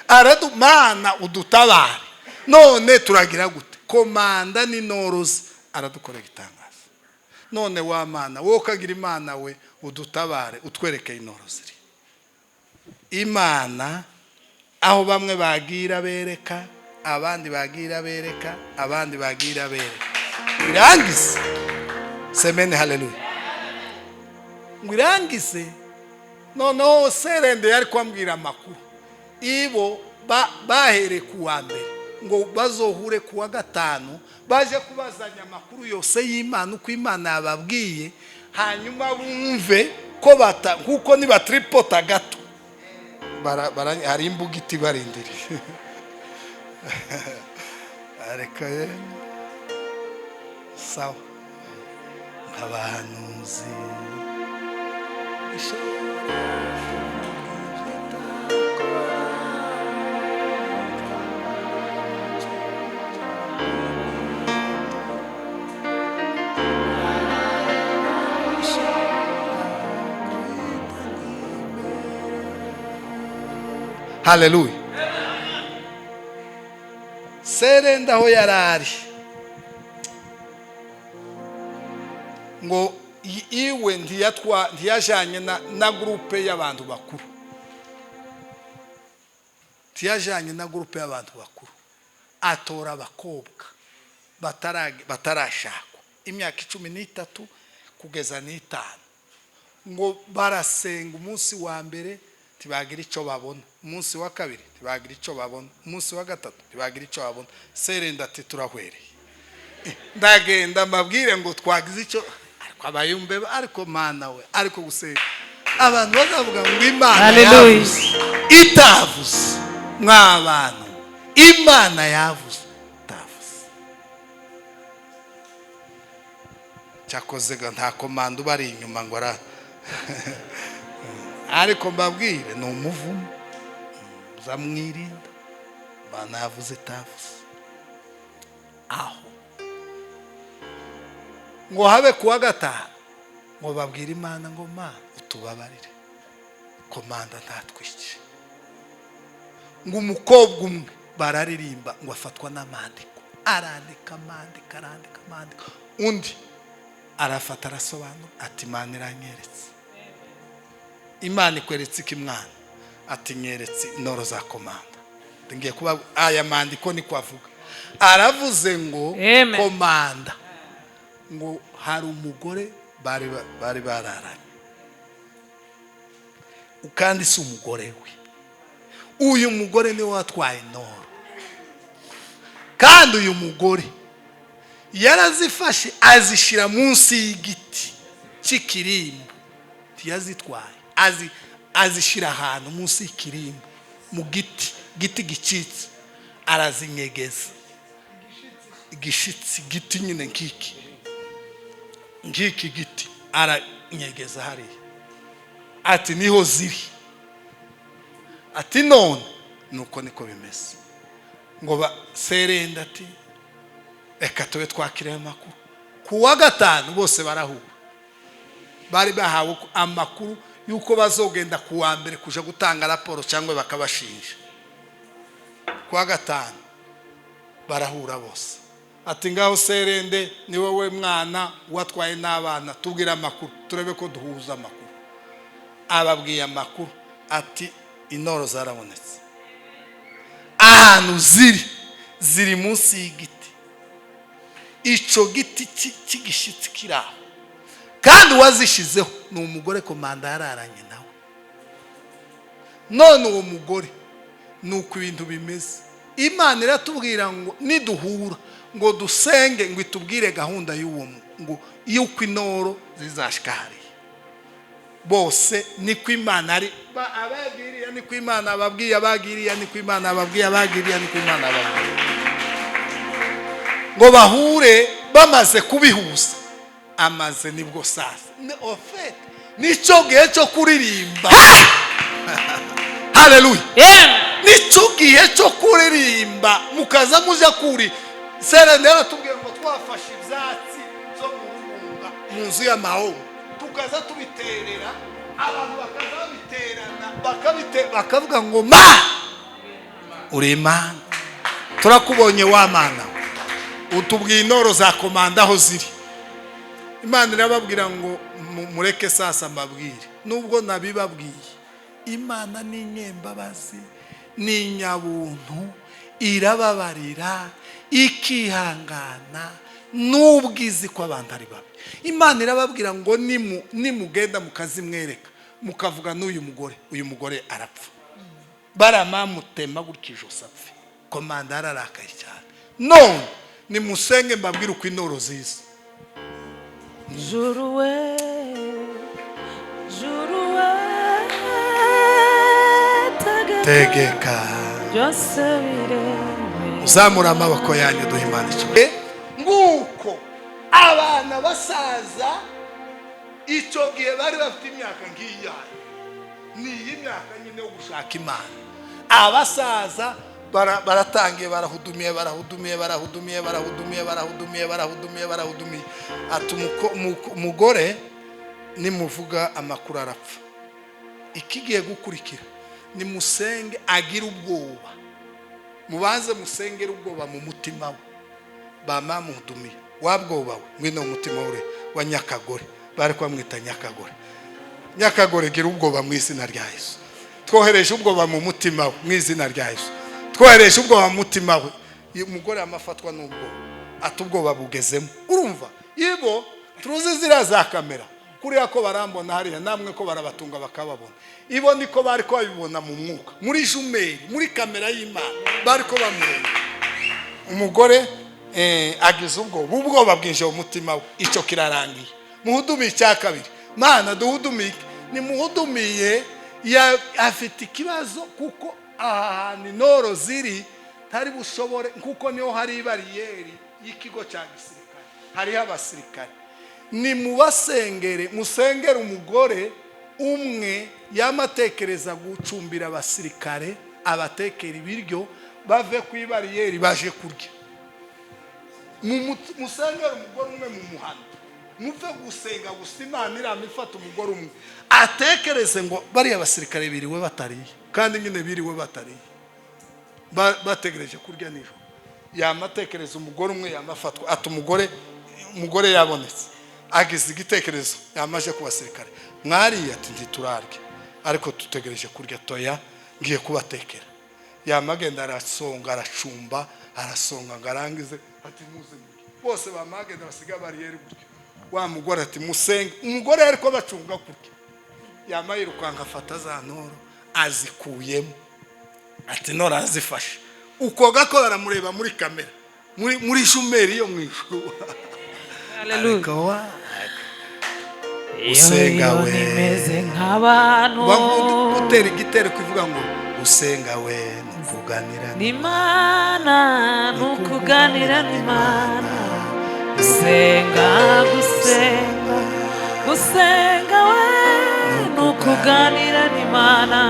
aradu, Mana udutabare. None turagira gute? Komanda n'intoro ze aradukorera igitangaza. None wa Mana wowe ukagira Imana we, udutabare, utwereke intoro ziri." Imana aho bamwe bagira bereka, abandi bagira bereka, abandi bagira bereka. Irangize semene, haleluya, ngo irangize. Noneho serende yari kubambwira amakuru. Ibo bahereye ku wa mbere ngo bazohure ku wa gatanu, baje kubazanya amakuru yose y'Imana, uko Imana yababwiye, hanyuma bumve ko bata kuko nibatripota gato hari imbuga itibarindiriye. Ariko ye sawa, nk'abahanuzi ishobora kuvuga ibyo itakora. Ishobora guhita nk'imena. Haleluya. Serenda aho yari ari ngo iwe ntiyajanye na groupe y'abantu bakuru, ntiyajanye na groupe y'abantu bakuru, atora abakobwa batarashakwa imyaka 13 kugeza 5, ngo barasenga. Umunsi wa mbere ntibagira icyo babona, umunsi wa kabiri ntibagira icyo babona, umunsi wa gatatu ntibagira icyo babona. Serenda ati turahwereye, ndagenda mbabwire ngo twagize icyo, ariko abayumbe, ariko Mana we, ariko gusenga abantu bazavuga ngo Imana yavuze itavuze. Mwa bantu, Imana yavuze itavuze. Cyakoze nta komanda ubari inyuma ngo ara, ariko mbabwire ni umuvumo, uzamwirinda. Imana yavuze itavuze. Aho ngo habe kuwa gatanu, ngo babwire Imana ngo Mana utubabarire, komanda ntatwike. Ngo umukobwa umwe bararirimba, ngo afatwa n'amandiko, arandika amandiko, arandika amandiko, undi arafata arasobanura ati Imana iranyeretse. Imana ikweretse iki mwana? Ati nyeretse intoro za komanda. Ngiye kuba aya mandiko niko avuga, aravuze ngo komanda ngo hari umugore bari bararanye, kandi si umugore we, uyu mugore niwe watwaye intoro, kandi uyu mugore yarazifashe azishyira munsi y'igiti cy'ikirimbo, ntiyazitwaye, azishyira ahantu munsi y'ikirimbo mu giti gicitse, arazinyegeza. Igishitsi giti nyine nk'iki ngiki giti, aranyegeza hariya, ati niho ziri. Ati none nuko niko bimeze. Ngo serenda ati reka tube twakiriye amakuru. Ku wa gatanu bose barahura, bari bahawe amakuru y'uko bazogenda ku wa mbere kuja gutanga raporo cyangwa bakabashinja. Ku wa gatanu barahura bose, ati ngaho serende ni wowe mwana watwaye n'abana, tubwire amakuru turebe ko duhuza amakuru. Ababwiye amakuru ati intoro zarabonetse, ahantu ziri munsi y'igiti, icyo giti cy'igishyitsi kiri aho, kandi uwazishyizeho ni umugore komanda yararanye nawe. None uwo mugore ni uko ibintu bimeze. Imana iratubwira ngo niduhura ngo dusenge ngo itubwire gahunda y'uwo ngo y'uko intoro zizashika hariya bose. Niko Imana ari, abagiriya niko Imana ababwiye, abagiriya niko Imana ababwiye, abagiriya niko Imana ababwiye. Ngo bahure bamaze kubihuza amaze, nibwo sasa nicyo gihe cyo kuririmba. Haleluya. Nicyo gihe cyo kuririmba, mukaza muja kuri serende. Yaratubwiye ngo twafashe ibyatsi byo mu rugunga mu nzu y'amahoro, tukaza tubiterera abantu, bakaza babiterana, bakavuga ngo ma uri Imana, turakubonye wa Mana, utubwiye intoro za komanda aho ziri. Imana irababwira ngo mureke sasa mbabwire, nubwo nabibabwiye. Imana ni inyembabazi, ni inyabuntu, irababarira, ikihangana, nubwo izi ko abantu ari babi. Imana irababwira ngo nimugenda mukazimwereka, mukavuga n'uyu mugore, uyu mugore arapfa, baramamutema gutya ijosi apfe. Komanda yararakaye cyane. None nimusenge mbabwire uko intoro ziza. Juru we, juru we, tegeka byose biremwe. Uzamura amaboko yanyu duha Imana icyo. Nguko abana basaza icyo gihe bari bafite imyaka nk'iyayo, ni iyi myaka nyine yo gushaka Imana. Abasaza baratangiye, barahudumiye, barahudumiye, barahudumiye, barahudumiye, barahudumiye, barahudumiye, barahudumiye. Ati umugore nimuvuga amakuru arapfa. Ikigiye gukurikira Nimusenge agire ubwoba, mubanze musengere ubwoba mu mutima we. Bamamudumiye wa bwoba we, ngwino mu mutima we wa nyakagore. Bari kwamwita nyakagore. Nyakagore, gira ubwoba mu izina rya Yesu. Twohereje ubwoba mu mutima we mu izina rya Yesu. Twohereje ubwoba mu mutima we. Uyu mugore amafatwa n'ubwoba, ati ubwoba bugezemo. Urumva ibo turuzi ziriya za kamera kuriya ko barambona hariya, namwe ko barabatunga bakababona. Ibo niko bari ko babibona mu mwuka, muri jumelles, muri kamera y'Imana bari ko bamureba. Umugore agize ubwoba, ubwoba bwinjiye mu mutima we. Icyo kirarangiye. Muhudumiye icya kabiri. Mana, duhudumike. Nimuhudumiye, afite ikibazo kuko aha hantu intoro ziri ntari bushobore, kuko niho hari bariyeri y'ikigo cya gisirikare, hariho abasirikare. Ni mubasengere, musengere umugore umwe yamatekereza gucumbira abasirikare, abatekera ibiryo, bave ku ibariyeri baje kurya. Musengere umugore umwe mu muhanda. Muve gusenga gusa Imana irama ifata umugore umwe atekereze ngo bariya basirikare biriwe batariye, kandi nyine biriwe batariye, bategereje kurya nijoro. Yamatekereza umugore umwe yamafatwa, ati umugore yabonetse, agize igitekerezo, yamaje ku basirikare: "Mwariye?" Ati: "Ntiturarya, ariko dutegereje kurya." "Toya, ngiye kubatekera." Yamagenda arasonga, aracumba, arasonga ngo arangize, ati: "Muze murye." Bose bamagenda basiga bariyeri gutyo. Wa mugore ati: "Musenge umugore." Ariko bacunga kurya, yama yirukanka afata za ntoro, azikuyemo, ati ntoro arazifashe. Ukoga ko baramureba muri kamera, muri jumelles yo mu ijuru. Hallelujah. Ariko wa gusenga Iyo we. nimeze nk'abantu. Gutera igitero kuvuga ngo gusenga we ni ukuganira n'Imana, ni ukuganira n'Imana. Gusenga, gusenga, gusenga we ni ukuganira n'Imana,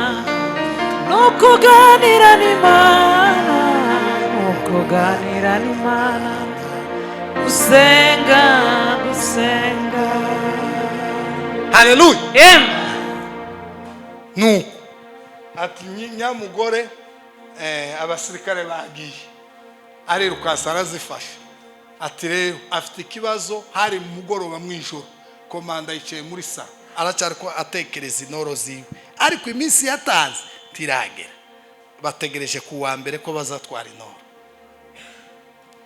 ni ukuganira n'Imana, ni ukuganira n'Imana. Gusenga, gusenga. Haleluya. Amen. Nuko ati nyamugore, abasirikare bagiye, arirukansa arazifashe. Ati rero afite ikibazo. Hari mu mugoroba mu ijoro, komanda yicaye muri salo, aracyari ko atekereza intoro ziwe, ariko iminsi yatanze ntiragera. Bategereje ku wa mbere ko bazatwara intoro.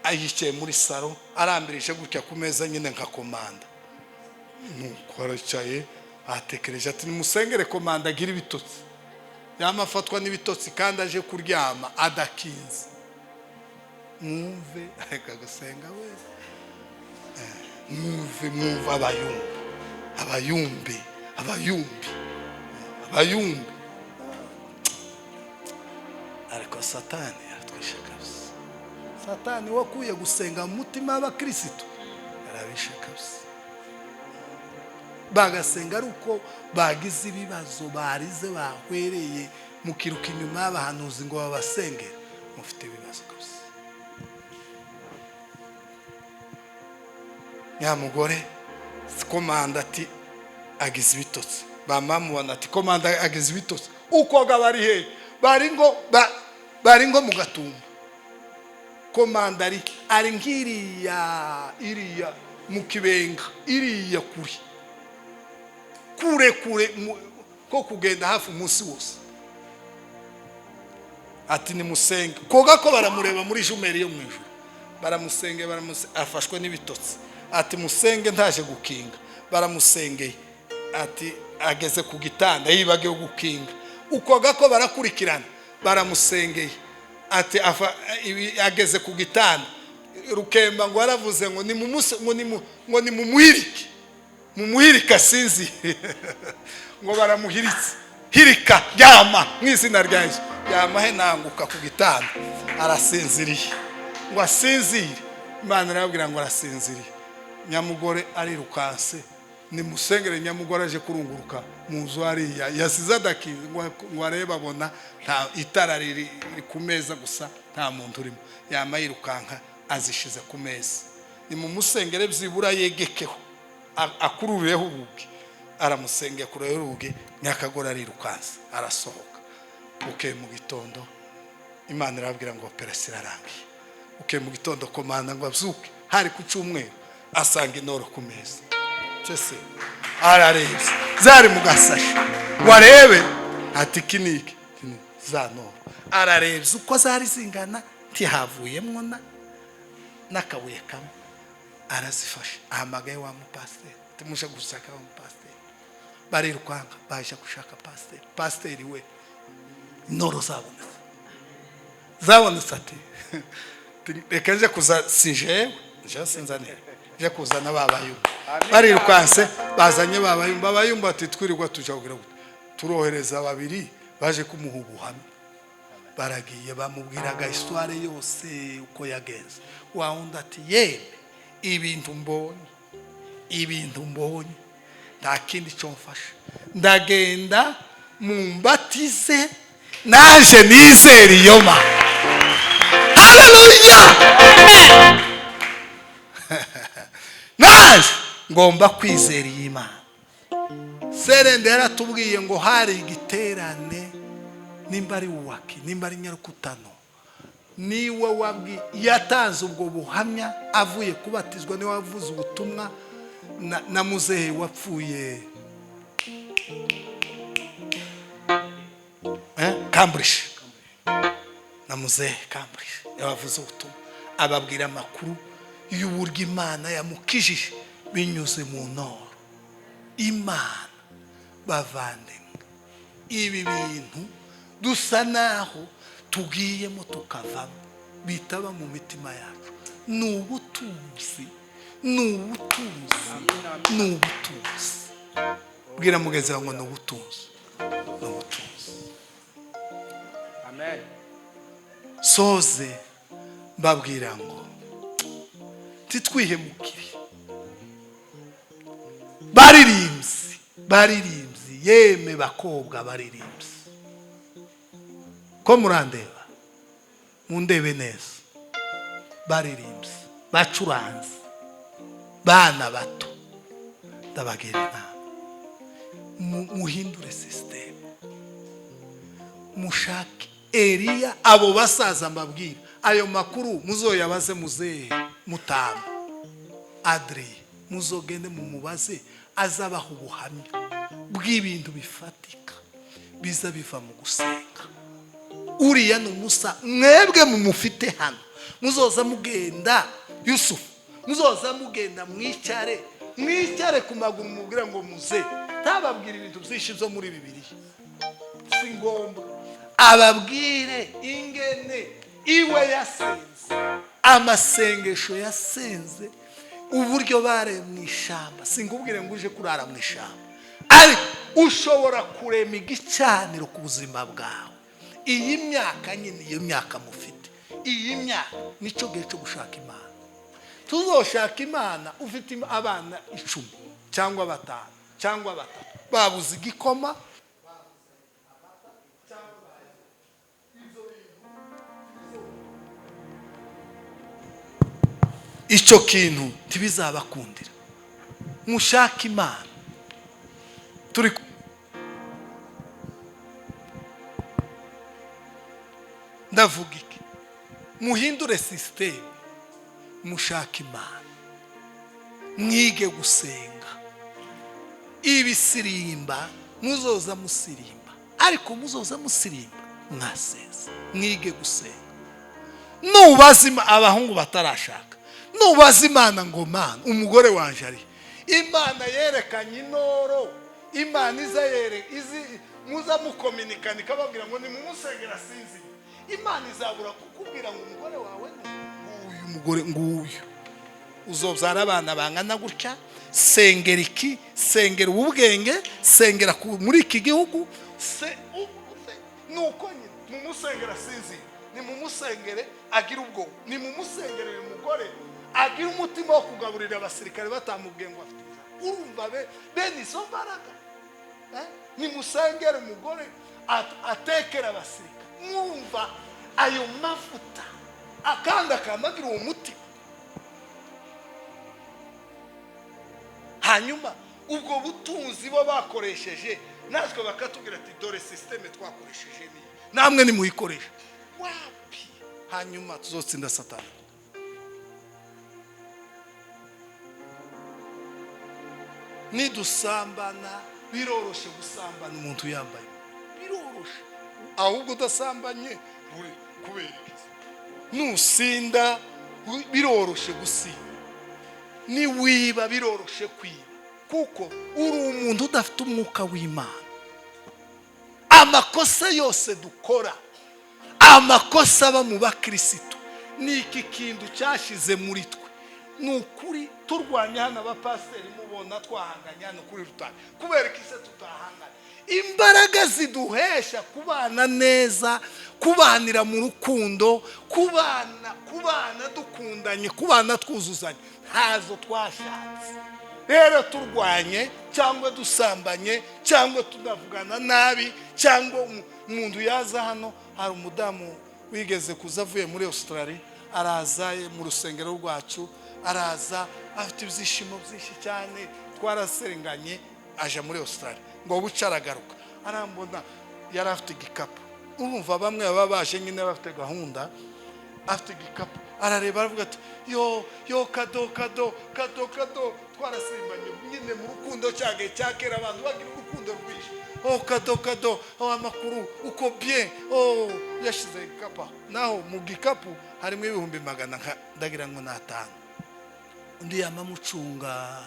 Yicaye muri salo, arambirije gutya ku meza nyine nka komanda. Nuko aricaye atekereje, ati: "Nimusengere komanda agira ibitotsi." Yama afatwa n'ibitotsi kandi aje kuryama adakinze. Mwumve, reka gusenga we. Mwumve, mwumve abayumbe, abayumbe, abayumbe, abayumbe. Ariko Satani yaratwishe kabisa. Satani wakuye gusenga mu mutima w'abakirisitu, yarabishe kabisa. Bagasenga ari uko bagize ibibazo, barize, bahwereye, mukiruka inyuma y'abahanuzi ngo babasengere. Mufite ibibazo kabisa. Nyamugore komanda ati agize ibitotsi. Bamamubona, ati: "Komanda agize ibitotsi." Ukoga bari he? Bari ngo bari ngo mu Gatumba. Komanda ari nk'iriya iriya mu Kibenga, iriya kure kure kure, ko kugenda hafi umunsi wose. Ati: "Nimusenge." Koga ko baramureba muri jumelles yo mu ijuru. Baramusenge, afashwe n'ibitotsi. Ati: "Musenge, ntaje gukinga." Baramusengeye, ati ageze ku gitanda yibagiwe gukinga. Ukoga ko barakurikirana, baramusengeye, ati ageze ku gitanda. Rukemba ngo yaravuze ngo ngo nimumuhirike, mumuhirike asinzire. Ngo baramuhiritse: "Hirika, ryama mu izina rya Yesu." Yama henanguka ku gitanda, arasinziriye. Ngo asinzire, Imana irababwira ngo arasinziriye. Nyamugore arirukanse: "Nimusengere." Nyamugore aje kurunguruka mu nzu hariya yasize adakinze, ngo arebe, abona nta itara riri ku meza gusa, nta muntu urimo. Yama yirukanka, azishize ku meza: "Nimumusengere byibura yegekeho, akururireho urugi." Aramusengeye, akureho urugi. Nyakagore arirukansa arasohoka. Bukeye mu gitondo, Imana irababwira ngo opération irarangiye. Bukeye mu gitondo, komanda ngo abyuke, hari ku cyumweru, asanga intoro ku meza. Cyese ararebye, zari mu gasashi, ngo arebe ati: "Iki ni iki?" Iki ni za ntoro. Ararebye uko zari zingana, ntihavuyemwo na n'akabuye kamwe. Arazifashe, ahamagaye wa mupasiteri, tumuje gushaka wa mupasiteri. Barirukanka baje gushaka pasiteri. Pasiteri we, intoro zabonetse, zabonetse. Ati: "Reka nje kuza, si jewe nje, sinzanire, nje kuzana ba bayumba." Barirukanse bazanye ba bayumba. Abayumba ati: "Twirirwa tuja kugira gute? Turohereza babiri baje kumuha ubuhamya." Baragiye, bamubwiraga histoire yose uko yagenze. Wa wundi ati: "Yemwe, ibintu mbonye, ibintu mbonye, nta kindi cyo mfasha, ndagenda mumbatize, naje nizere iyo Mana." Haleluya! Naje ngomba kwizera iyi Mana. Serende yaratubwiye ngo hari igiterane, nimba ari waki, nimba ari Nyarukutano, niwe wabwi yatanze ubwo buhamya avuye kubatizwa, niwe wavuze ubutumwa na muzehe wapfuye, Cambridge, na muzehe Cambridge yabavuze ubutumwa, ababwira amakuru y'uburyo Imana yamukijije binyuze mu ntoro. Imana, bavandimwe, ibi bintu dusa naho tugiyemo tukavamo, bitaba mu mitima yacu, ni ubutunzi, ni ubutunzi, ni ubutunzi. Bwira mugenzi wawe ngo ni ubutunzi, ni ubutunzi. Amen. Soze mbabwira ngo titwihemukire. Baririmbyi, baririmbyi, yeme bakobwa baririmbyi, ko murandeba, mundebe neza. Baririmbyi, bacuranzi, bana bato, ndabagira inama: muhindure système, mushake Eliya. Abo basaza mbabwira ayo makuru, muzoyabaze muzehe Mutamba Adriye, muzogende mumubaze, azabaha ubuhamya bw'ibintu bifatika biza biva mu gusenga. Uriya ni umusa mwebwe mumufite hano, muzoza mugenda. Yusufu, muzoza mugenda, mwicare, mwicare ku maguru, mubwira ngo muze. Ntababwira ibintu byinshi byo muri Bibiliya, si ngombwa. Ababwire ingene iwe yasenze, amasengesho yasenze, uburyo bare mu ishyamba. Sinkubwire ngo uje kurara mu ishyamba, ariko ushobora kurema igicaniro ku buzima bwawe. Iyi myaka nyine, iyo myaka mufite, iyi myaka nicyo gihe cyo gushaka Imana. Tuzoshaka Imana ufite abana 10 cyangwa batanu cyangwa batatu babuze igikoma. Icyo kintu ntibizabakundira. Mushake Imana. Turi ndavuga iki? Muhindure système, mushake Imana, mwige gusenga. Ibisirimba muzoza musirimba, ariko muzoza musirimba mwaseza. Mwige gusenga. Nubaza abahungu batarashaka, nubaza Imana ngo: "Mana, umugore wanje ari?" Imana yerekanye intoro, Imana iza yere izi muza mukominikana, ikababwira ngo nimumusengera sinzi. Imana izabura kukubwira ngo umugore wawe ni nguyu, umugore nguyu, uzobyara abana bangana gutya, sengera iki, sengera ubu bwenge, sengera muri iki gihugu. Nuko nyine mumusengera sinzi, nimumusengere agira ubwoba, nimumusengere uyu mugore agira umutima wo kugaburira abasirikare batamubwiye ngo afite inzara. Urumva bene izo mbaraga, eh? Nimusengere umugore atekera abasirikare. Mwumva ayo mavuta akandi akamagira uwo mutima. Hanyuma ubwo butunzi bo bakoresheje, natwe bakatubwira ati: "Dore système twakoresheje ni Namwe nimuyikoreshe wapi? Hanyuma tuzotsinda Satani. Nidusambana, biroroshe gusambana umuntu yambaye, biroroshe. Ahubwo udasambanye uri kubera iki? Nusinda, biroroshe gusinda. Niwiba, biroroshe kwiba, kuko uri umuntu udafite umwuka w'Imana. Amakosa yose dukora, amakosa aba mu bakirisitu, ni iki kintu cyashize muri twe. Ni ukuri, turwanya hano abapasiteri, mubona twahanganye hano kuri rutare. Kubera ko ise tutahangana, imbaraga ziduhesha kubana neza, kubanira mu rukundo, kubana dukundanye, kubana twuzuzanye, ntazo twashatse. Rero turwanye cyangwa dusambanye cyangwa tunavugana nabi, cyangwa umuntu yaza hano. Hari umudamu wigeze kuza avuye muri Australia, araza mu rusengero rwacu, araza afite ibyishimo byinshi cyane. Twarasenganye, aja muri Australia, ngo buce aragaruka, arambona. Yari afite igikapu. Urumva bamwe baba baje nyine bafite gahunda. Afite igikapu, arareba, aravuga ati: "Yo, yo, Kado, Kado, Kado, Kado." Twarasimbanye nyine mu rukundo, cyagihe cya kera abantu bagira urukundo rwinshi. "Oh, Kado, Kado, oh, amakuru? Uko bien?" Oh, yashize igikapu aho. Naho mu gikapu harimo 100,000, nka ndagira ngo ni atanu. Undi yamamucunga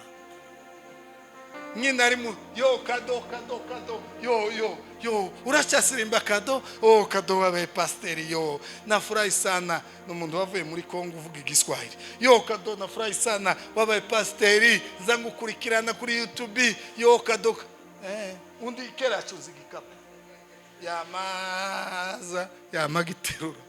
nyine ari mu: "Yo, Kado, Kado, Kado, yo, yo, yo, uracyasirimba Kado? Oh, Kado, wabaye pasiteri! Yo, nafurahi sana." Ni umuntu wavuye muri Kongo uvuga Igiswahili. "Yo, Kado, nafurahi sana, wabaye pasiteri, nza ngukurikirana kuri YouTube. Yo, Kado." Undi kera acuza igikapu, yamaza yamagiterura,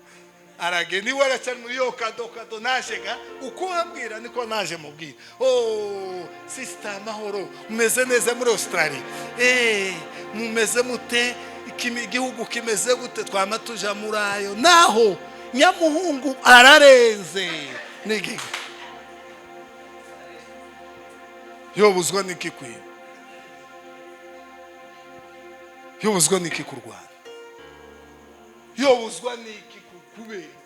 aragenda iwe, aracyari muri: "Yo, Kado, Kado, naje ga uko wambwira niko naje mubwira. Oh, sister, amahoro? Mumeze neza muri Australia? Mumeze mute? Igihugu kimeze gute? Twama tuja muri ayo." Naho nyamuhungu ararenze n'igihe yobuzwa n'iki kwiba, yobuzwa n'iki kurwana, yobuzwa n'iki kubera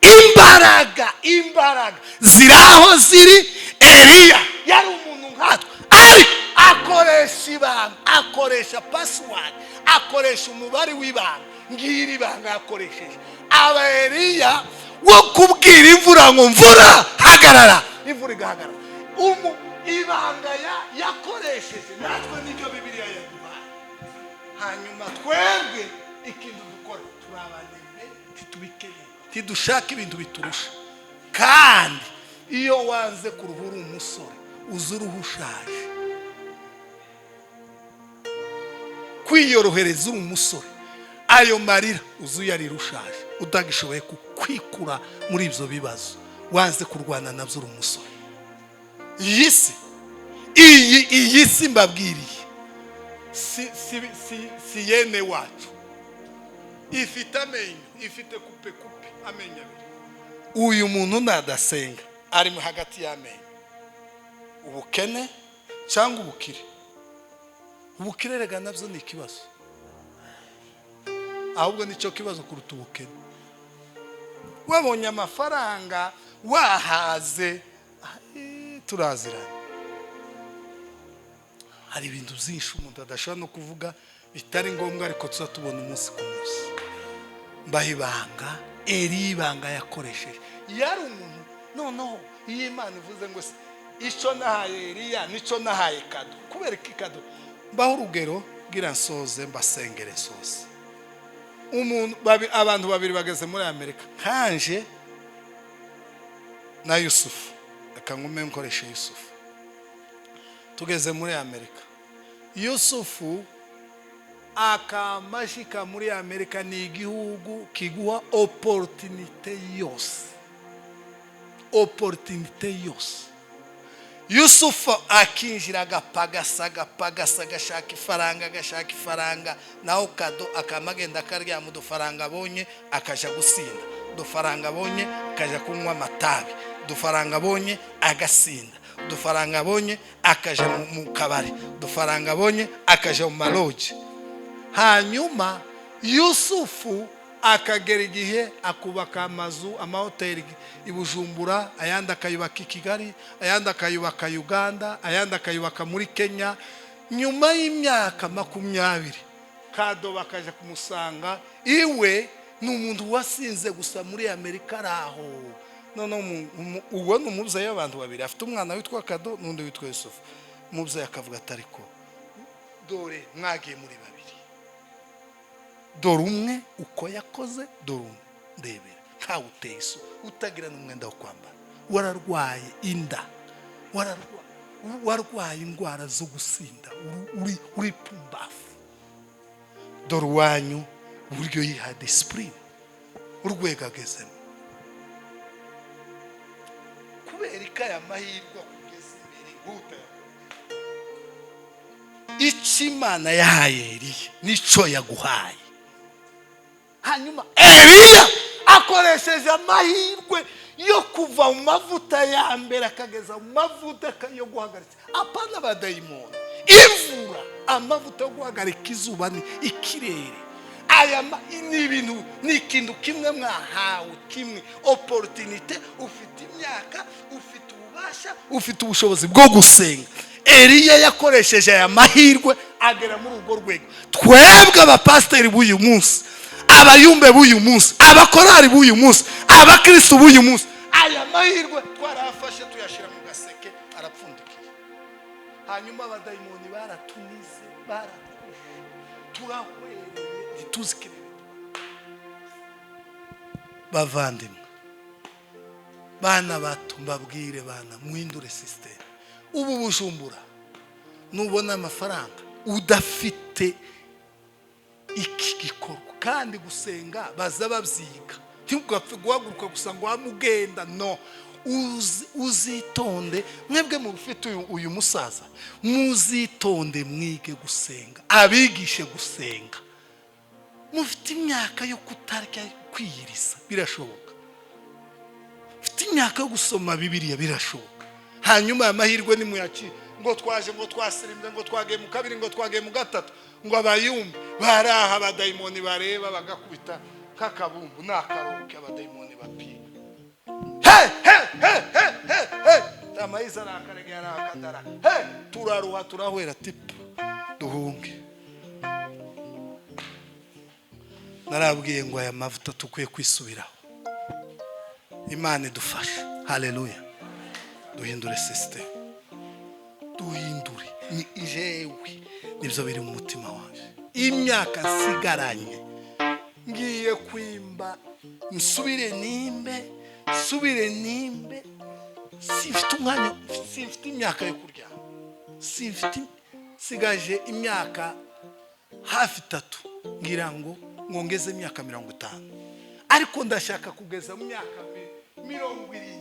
imbaraga? Imbaraga ziri aho ziri. Eliya yari umuntu nkatwe, ariko akoresha ibanga, akoresha password, akoresha umubare w'ibanga. Ngira ibanga yakoresheje, aba Eliya wo kubwira imvura ngo: "Mvura, hagarara," imvura igahagarara. Ibanga yakoresheje, natwe nibyo Bibiliya yaduhaye. Hanyuma twebwe ikintu dukora, turi abanebwe, ntitubikeneye, ntidushaka ibintu biturusha. Kandi iyo wanze kuruhura umusore, uza uruhu ushaje. Kwiyorohereza uri umusore, ayo marira uza uyarira ushaje, utagishoboye kwikura muri ibyo bibazo wanze kurwana nabyo uri umusore. Iyi si, iyi si mbabwiriye, si yene wacu. Ifite amenyo, ifite kupe kupe, amenyo abiri. Uyu muntu nadasenga, ari hagati y'amenyo, ubukene cyangwa ubukire. Ubukire rega nabyo ni ikibazo, ahubwo nicyo kibazo kuruta ubukene. Wabonye amafaranga, wahaze, turaziranye. Hari ibintu byinshi umuntu adashobora no kuvuga, bitari ngombwa, ariko tuza tubona umunsi ku munsi. Mbaha ibanga, eri ibanga yakoresheje, yari umuntu. Noneho iyo Imana ivuze ngo se icyo nahaye Eliya nicyo nahaye Kado, kubera iki Kado? Mbaho urugero, bwira nsoze, mbasengere nsoze. Umuntu abantu babiri bageze muri Amerika, nkanje na Yusufu, reka ngume nkoreshe Yusufu. Tugeze muri Amerika, Yusufu akamashika muri Amerika. Ni igihugu kiguha opportunité yose, opportunité yose. Yusufu akinjira, agapagasa, agapagasa, agashaka ifaranga, agashaka ifaranga. Naho Kado akama agenda akaryama, udufaranga abonye akajya gusinda, udufaranga abonye akajya kunywa amatabi, udufaranga abonye agasinda, udufaranga abonye akajya mu kabari, udufaranga abonye akajya mu marogi. Hanyuma Yusufu akagera igihe akubaka amazu, amahoteli i Bujumbura, ayandi akayubaka i Kigali, ayandi akayubaka Uganda, ayandi akayubaka muri Kenya. Nyuma y'imyaka 20, Kado bakaja kumusanga iwe. Ni umuntu wasinze gusa muri Amerika, ari aho. Noneho uwo ni umubyeyi w'abantu babiri, afite umwana witwa Kado n'undi witwa Yusufu. Umubyeyi akavuga ati: "Ariko dore mwagiye muri babiri, dore umwe uko yakoze, dore umwe ndebera ntawe uteye iso, utagira n'umwenda wo kwambara, wararwaye inda, warwaye indwara zo gusinda, uri pumbafu. Dore uwanyu uburyo yiha discipline, urwego agezemo." Kubera ko aya mahirwe akugeza imbere utayakora, icyo Imana yahaye Eliya nicyo yaguhaye. Hanyuma Eliya akoresheje amahirwe yo kuva mu mavuta ya mbere akageza mu mavuta yo guhagarika, apana abadayimoni, imvura, amavuta yo guhagarika izuba ni ikirere. Aya ni ibintu, ni ikintu kimwe mwahawe kimwe, opportunité. Ufite imyaka, ufite ububasha, ufite ubushobozi bwo gusenga. Eliya yakoresheje aya mahirwe agera muri urwo rwego. Twebwe abapasiteri b'uyu munsi, abayumbe b'uyu munsi, abakorari b'uyu munsi, abakristu b'uyu munsi, aya mahirwe twarayafashe tuyashyira mu gaseke, arapfundikiye. Hanyuma abadayimoni baratunize, baratwishe, turahwereye, ntituzi ikirere. Bavandimwe, bana bato, mbabwire bana, muhindure système. Ubu Bujumbura nubona amafaranga udafite iki gikorwa, kandi gusenga baza babyiga, ntugapfe guhaguruka gusa ngo wamugenda no uzitonde. Mwebwe mufite uyu musaza, muzitonde mwige gusenga, abigishe gusenga. Mufite imyaka yo kutarya, kwiyiriza, birashoboka. Mufite imyaka yo gusoma Bibiliya, birashoboka. Hanyuma aya mahirwe nimuyakire. Ngo twaje, ngo twasirimbye, ngo twagiye mu kabiri, ngo twagiye mu gatatu, ngo abayumbe bari aha, abadayimoni bareba bagakubita nk'akabumbu n'akaroke, abadayimoni bapiga he he he he he he, amayiza arakaregera, arakadara he, turaruha, turahwera, tipu duhunge. Narabwiye ngo aya mavuta tukwiye kwisubiraho. Imana idufasha. Haleluya. Duhindure système, duhindure. Ni jewe nibyo biri mu mutima wanjye. Imyaka nsigaranye, ngiye kwimba, nsubire nimbe, nsubire nimbe. Simfite umwanya, simfite imyaka yo kuryama, simfite. Nsigaje imyaka hafi 3, ngira ngo ngongeze imyaka 50, ariko ndashaka kugeza mu myaka 70,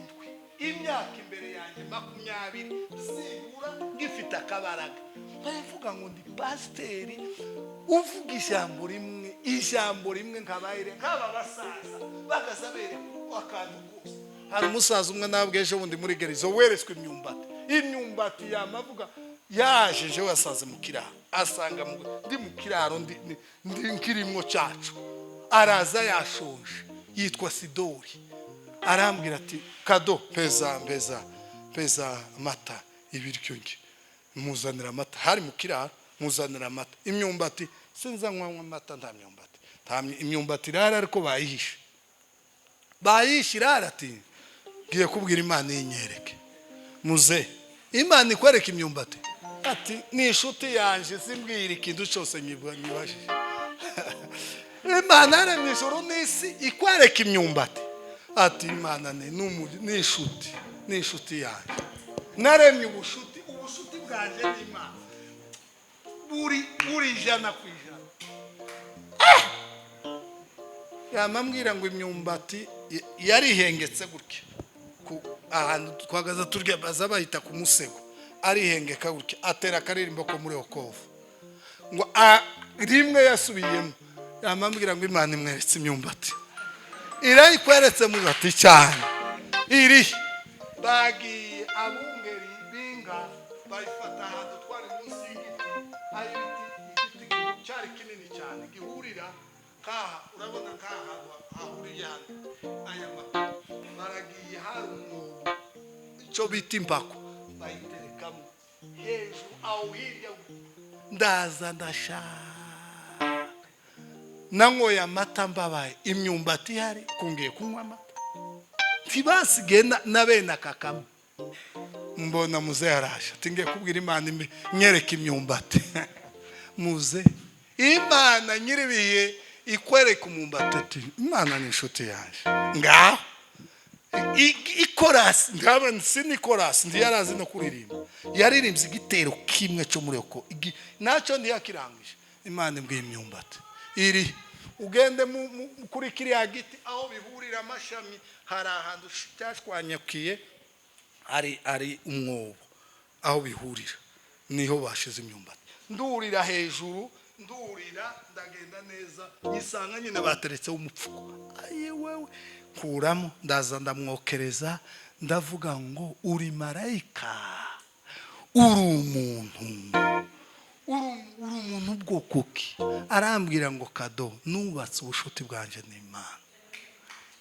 imyaka imbere yanjye 20 zibura, ngifite akabaraga, baravuga ngo ndi pasiteri uvuga ijambo rimwe, ijambo rimwe, nkabayire nk'aba basaza bagaza bereka akantu kose. Hari umusaza umwe nabwe ejo bundi muri gerizo weretswe imyumbati, imyumbati yamavuga yaje. Jewe yasanze mu kiraro, asanga ndi mu kiraro, ndi nkirimwo cyacu. Araza yashonje, yitwa Sidori. Arambwira ati: "Kado, mpeza, mpeza, mpeza amata, ibiryo." Nge muzanira amata, hari mu kiraro, muzanira amata, imyumbati. Sinza nywa amata nta myumbati, nta imyumbati irahari, ariko bayihishe, bayihishe irahari. Ati: "Ngiye kubwira Imana yinyereke." Muze, Imana ikwereka imyumbati? Ati: "Ni inshuti yanjye, simbwira ikintu cyose nyibajije. Imana yaremye ijuru n'isi ikwereka imyumbati?" Ati: "Imana ni inshuti, ni inshuti yanjye. Naremye ubushuti, ubushuti bwanjye n'Imana buri 100%." Yamambwira ngo imyumbati yarihengetse gutya ahantu twagaza turya, baza bahita ku musego. Arihengeka gutya, atera akaririmbo ko muri okovu, ngo rimwe yasubiyemo. Yamambwira ngo Imana imweretse imyumbati. "Irayikweretse?" Mu ati: "Cyane." Iri bagiye abungeri b'inka, bayifata ahantu twari munsi y'igiti, aho ibiti, igiti cyari kinini cyane gihurira. Kaha urabona kaha hahuriye hano aya makuru baragiye, hari umwobo, icyo bita impako, bayiterekamo hejuru aho hirya. Ndaza ndashaka, nanyoye amata mbabaye, imyumbati ihari, kungiye kunywa amata, ntibasigaye na bene aka kamwe. Mbona muze araje, ati ngiye kubwira Imana nyereka imyumbati. Muze, Imana nyiribihe ikwereka umwumbati, ati Imana ni inshuti yanjye. Ngaho ikorasi ndabona, si n'ikorasi, ntiyarazi no kuririmba, yaririmbye igitero kimwe cyo muri uko nacyo ntiyakirangije. Imana imbwiye imyumbati iri, ugende kuri kiriya giti aho bihurira amashami, hari ahantu cyashwanyakiye, hari umwobo aho bihurira, niho bashize imyumbati. Ndurira hejuru, ndurira, ndagenda neza, nyisanga nyine bateretseho umupfuko. Aye wewe, nkuramo, ndaza ndamwokereza, ndavuga ngo uri marayika, uri umuntu, uri umuntu bwoko ki? Arambwira ngo kado nubatse ubushuti bwanjye n'Imana,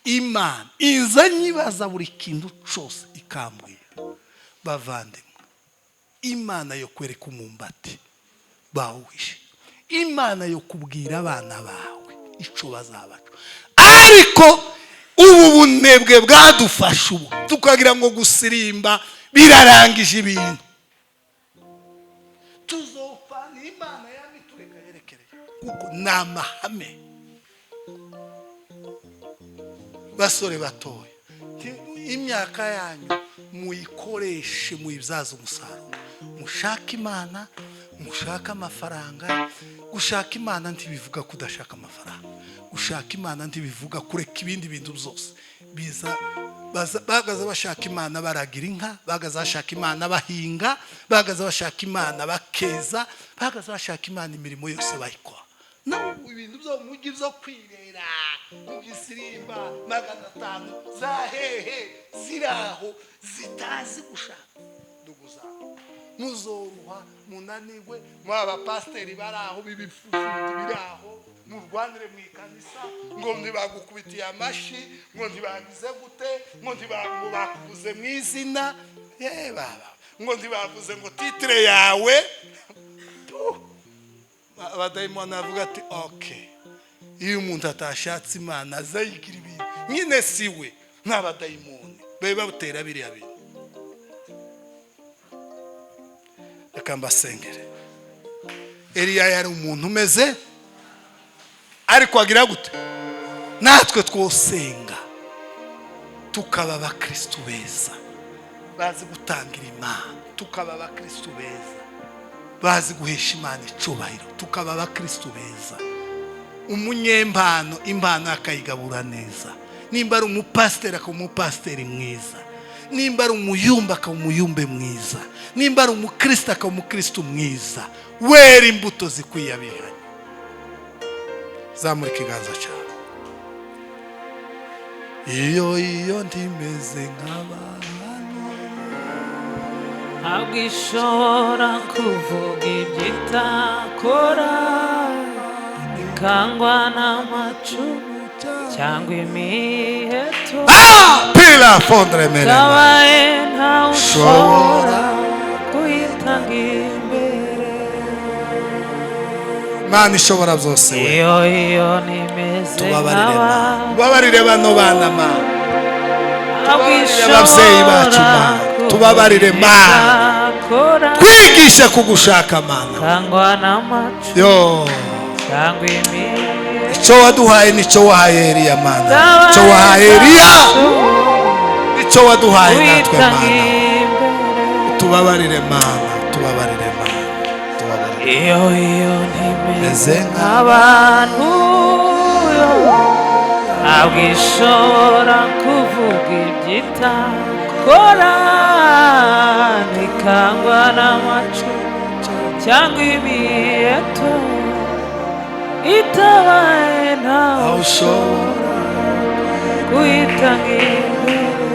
Imana iza nyibaza buri kintu cyose ikambwira. Bavandimwe, Imana yo kwereka umumbati bawuhishe, Imana yo kubwira abana bawe icyo bazabaca. Ariko ubu bunebwe bwadufashe ubu, tukagira ngo gusirimba birarangije ibintu, tuzopfa n'Imana yamitureka yerekereye, kuko ni amahame. Basore batoya, imyaka yanyu muyikoreshe, muyibyaze umusaruro, mushake Imana, mushake amafaranga. Gushaka Imana ntibivuga kudashaka amafaranga, gushaka Imana ntibivuga kureka ibindi bintu byose biza. Bagaza bashaka Imana baragira inka, bagaza bashaka Imana bahinga, bagaza bashaka Imana bakeza, bagaza bashaka Imana imirimo yose bayikora. Naho ibintu byo mu mujyi byo kwirera mu gisirimba 500 za hehe ziraho zitazi gushaka ndugu zawe, muzoruha munanirwe. Muri abapasiteri bari aho b'ibifufu biri aho, murwanire mu ikanisa ngo ntibagukubitiye amashi, ngo ntibagize gute, ngo ntibakuvuze mu izina, ye baba, ngo ntibavuze ngo titre yawe. Abadayimoni avuga ati okay, iyo umuntu atashatse Imana azayigira ibintu nyine siwe, n'abadayimoni babe batera biriya bintu. Reka mbasengere. Eliya yari umuntu umeze, ariko agira gute? Natwe twosenga tukaba abakristu beza bazi gutangira Imana, tukaba abakristu beza bazi guhesha Imana icubahiro, tukaba abakristu beza. Umunyempano impano akayigabura neza, nimba ari umupasiteri akaba umupasiteri mwiza, nimba ari umuyumba akaba umuyumbe mwiza, nimba ari umukristo akaba umukristo mwiza, wera imbuto zikwiye abihanye. Zamura ikiganza cyawe. Iyo ntimeze nk'abantu, ntabwo ishobora kuvuga ibyo itakora, ikangwa n'amacumu cyangwa imiheto. Pila fondre merema Kabaye ntawe ushobora kuyitanga imbere. Mana ishobora byose we, Iyo nimeze tubabarire Mana, nk'abantu, tubabarire bano bana Mana, ntabwo tubabarire ababyeyi bacu ishobora Mana, tubabarire Mana, kuvuga twigishe kugushaka Mana. kangwa n'amacumu Yo, cyangwa imiheto. icyo waduhaye nicyo wahaye Eliya Mana, icyo wahaye Eliya nicyo waduhaye natwe Kuyitanga Mana. imbere. Tubabarire Mana, tubabarire Mana, tubabarire. Iyo ntimeze Meze nk'abantu, ntabwo ishobora kuvuga ibyo itakora, ntikangwa n'amacumu cyangwa imiheto, itabaye ntawe ushobora kuyitanga imbere.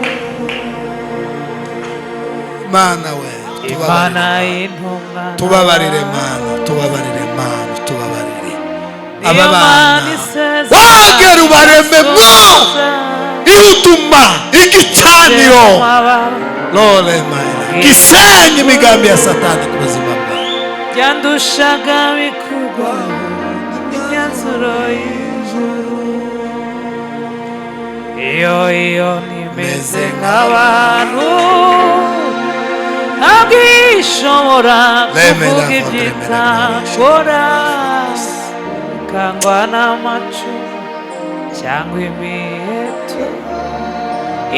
Mana we, Imana y'intumwa, tubabarire Mana, tubabarire Mana, tubabarire niyo aba Mana bana. Wongera ubarememwo ihutuma igicaniro lole mayina gisenya imigambi ya Satani ku buzima bwawe. Byandushaga bikugwaho imyanzuro y'ijuru. Iyo nimeze nk'abantu, ntabwo ishobora Remera, kuvuga ibyitakora, ikangwa n'amacu cyangwa imiheto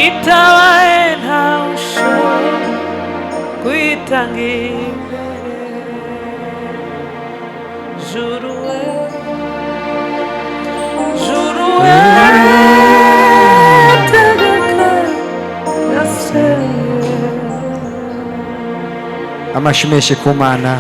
itabaye, ntawe ushobora kuyitanga imbere. Juru we, juru we, tegeka yase. Amashyi menshi ku Mana.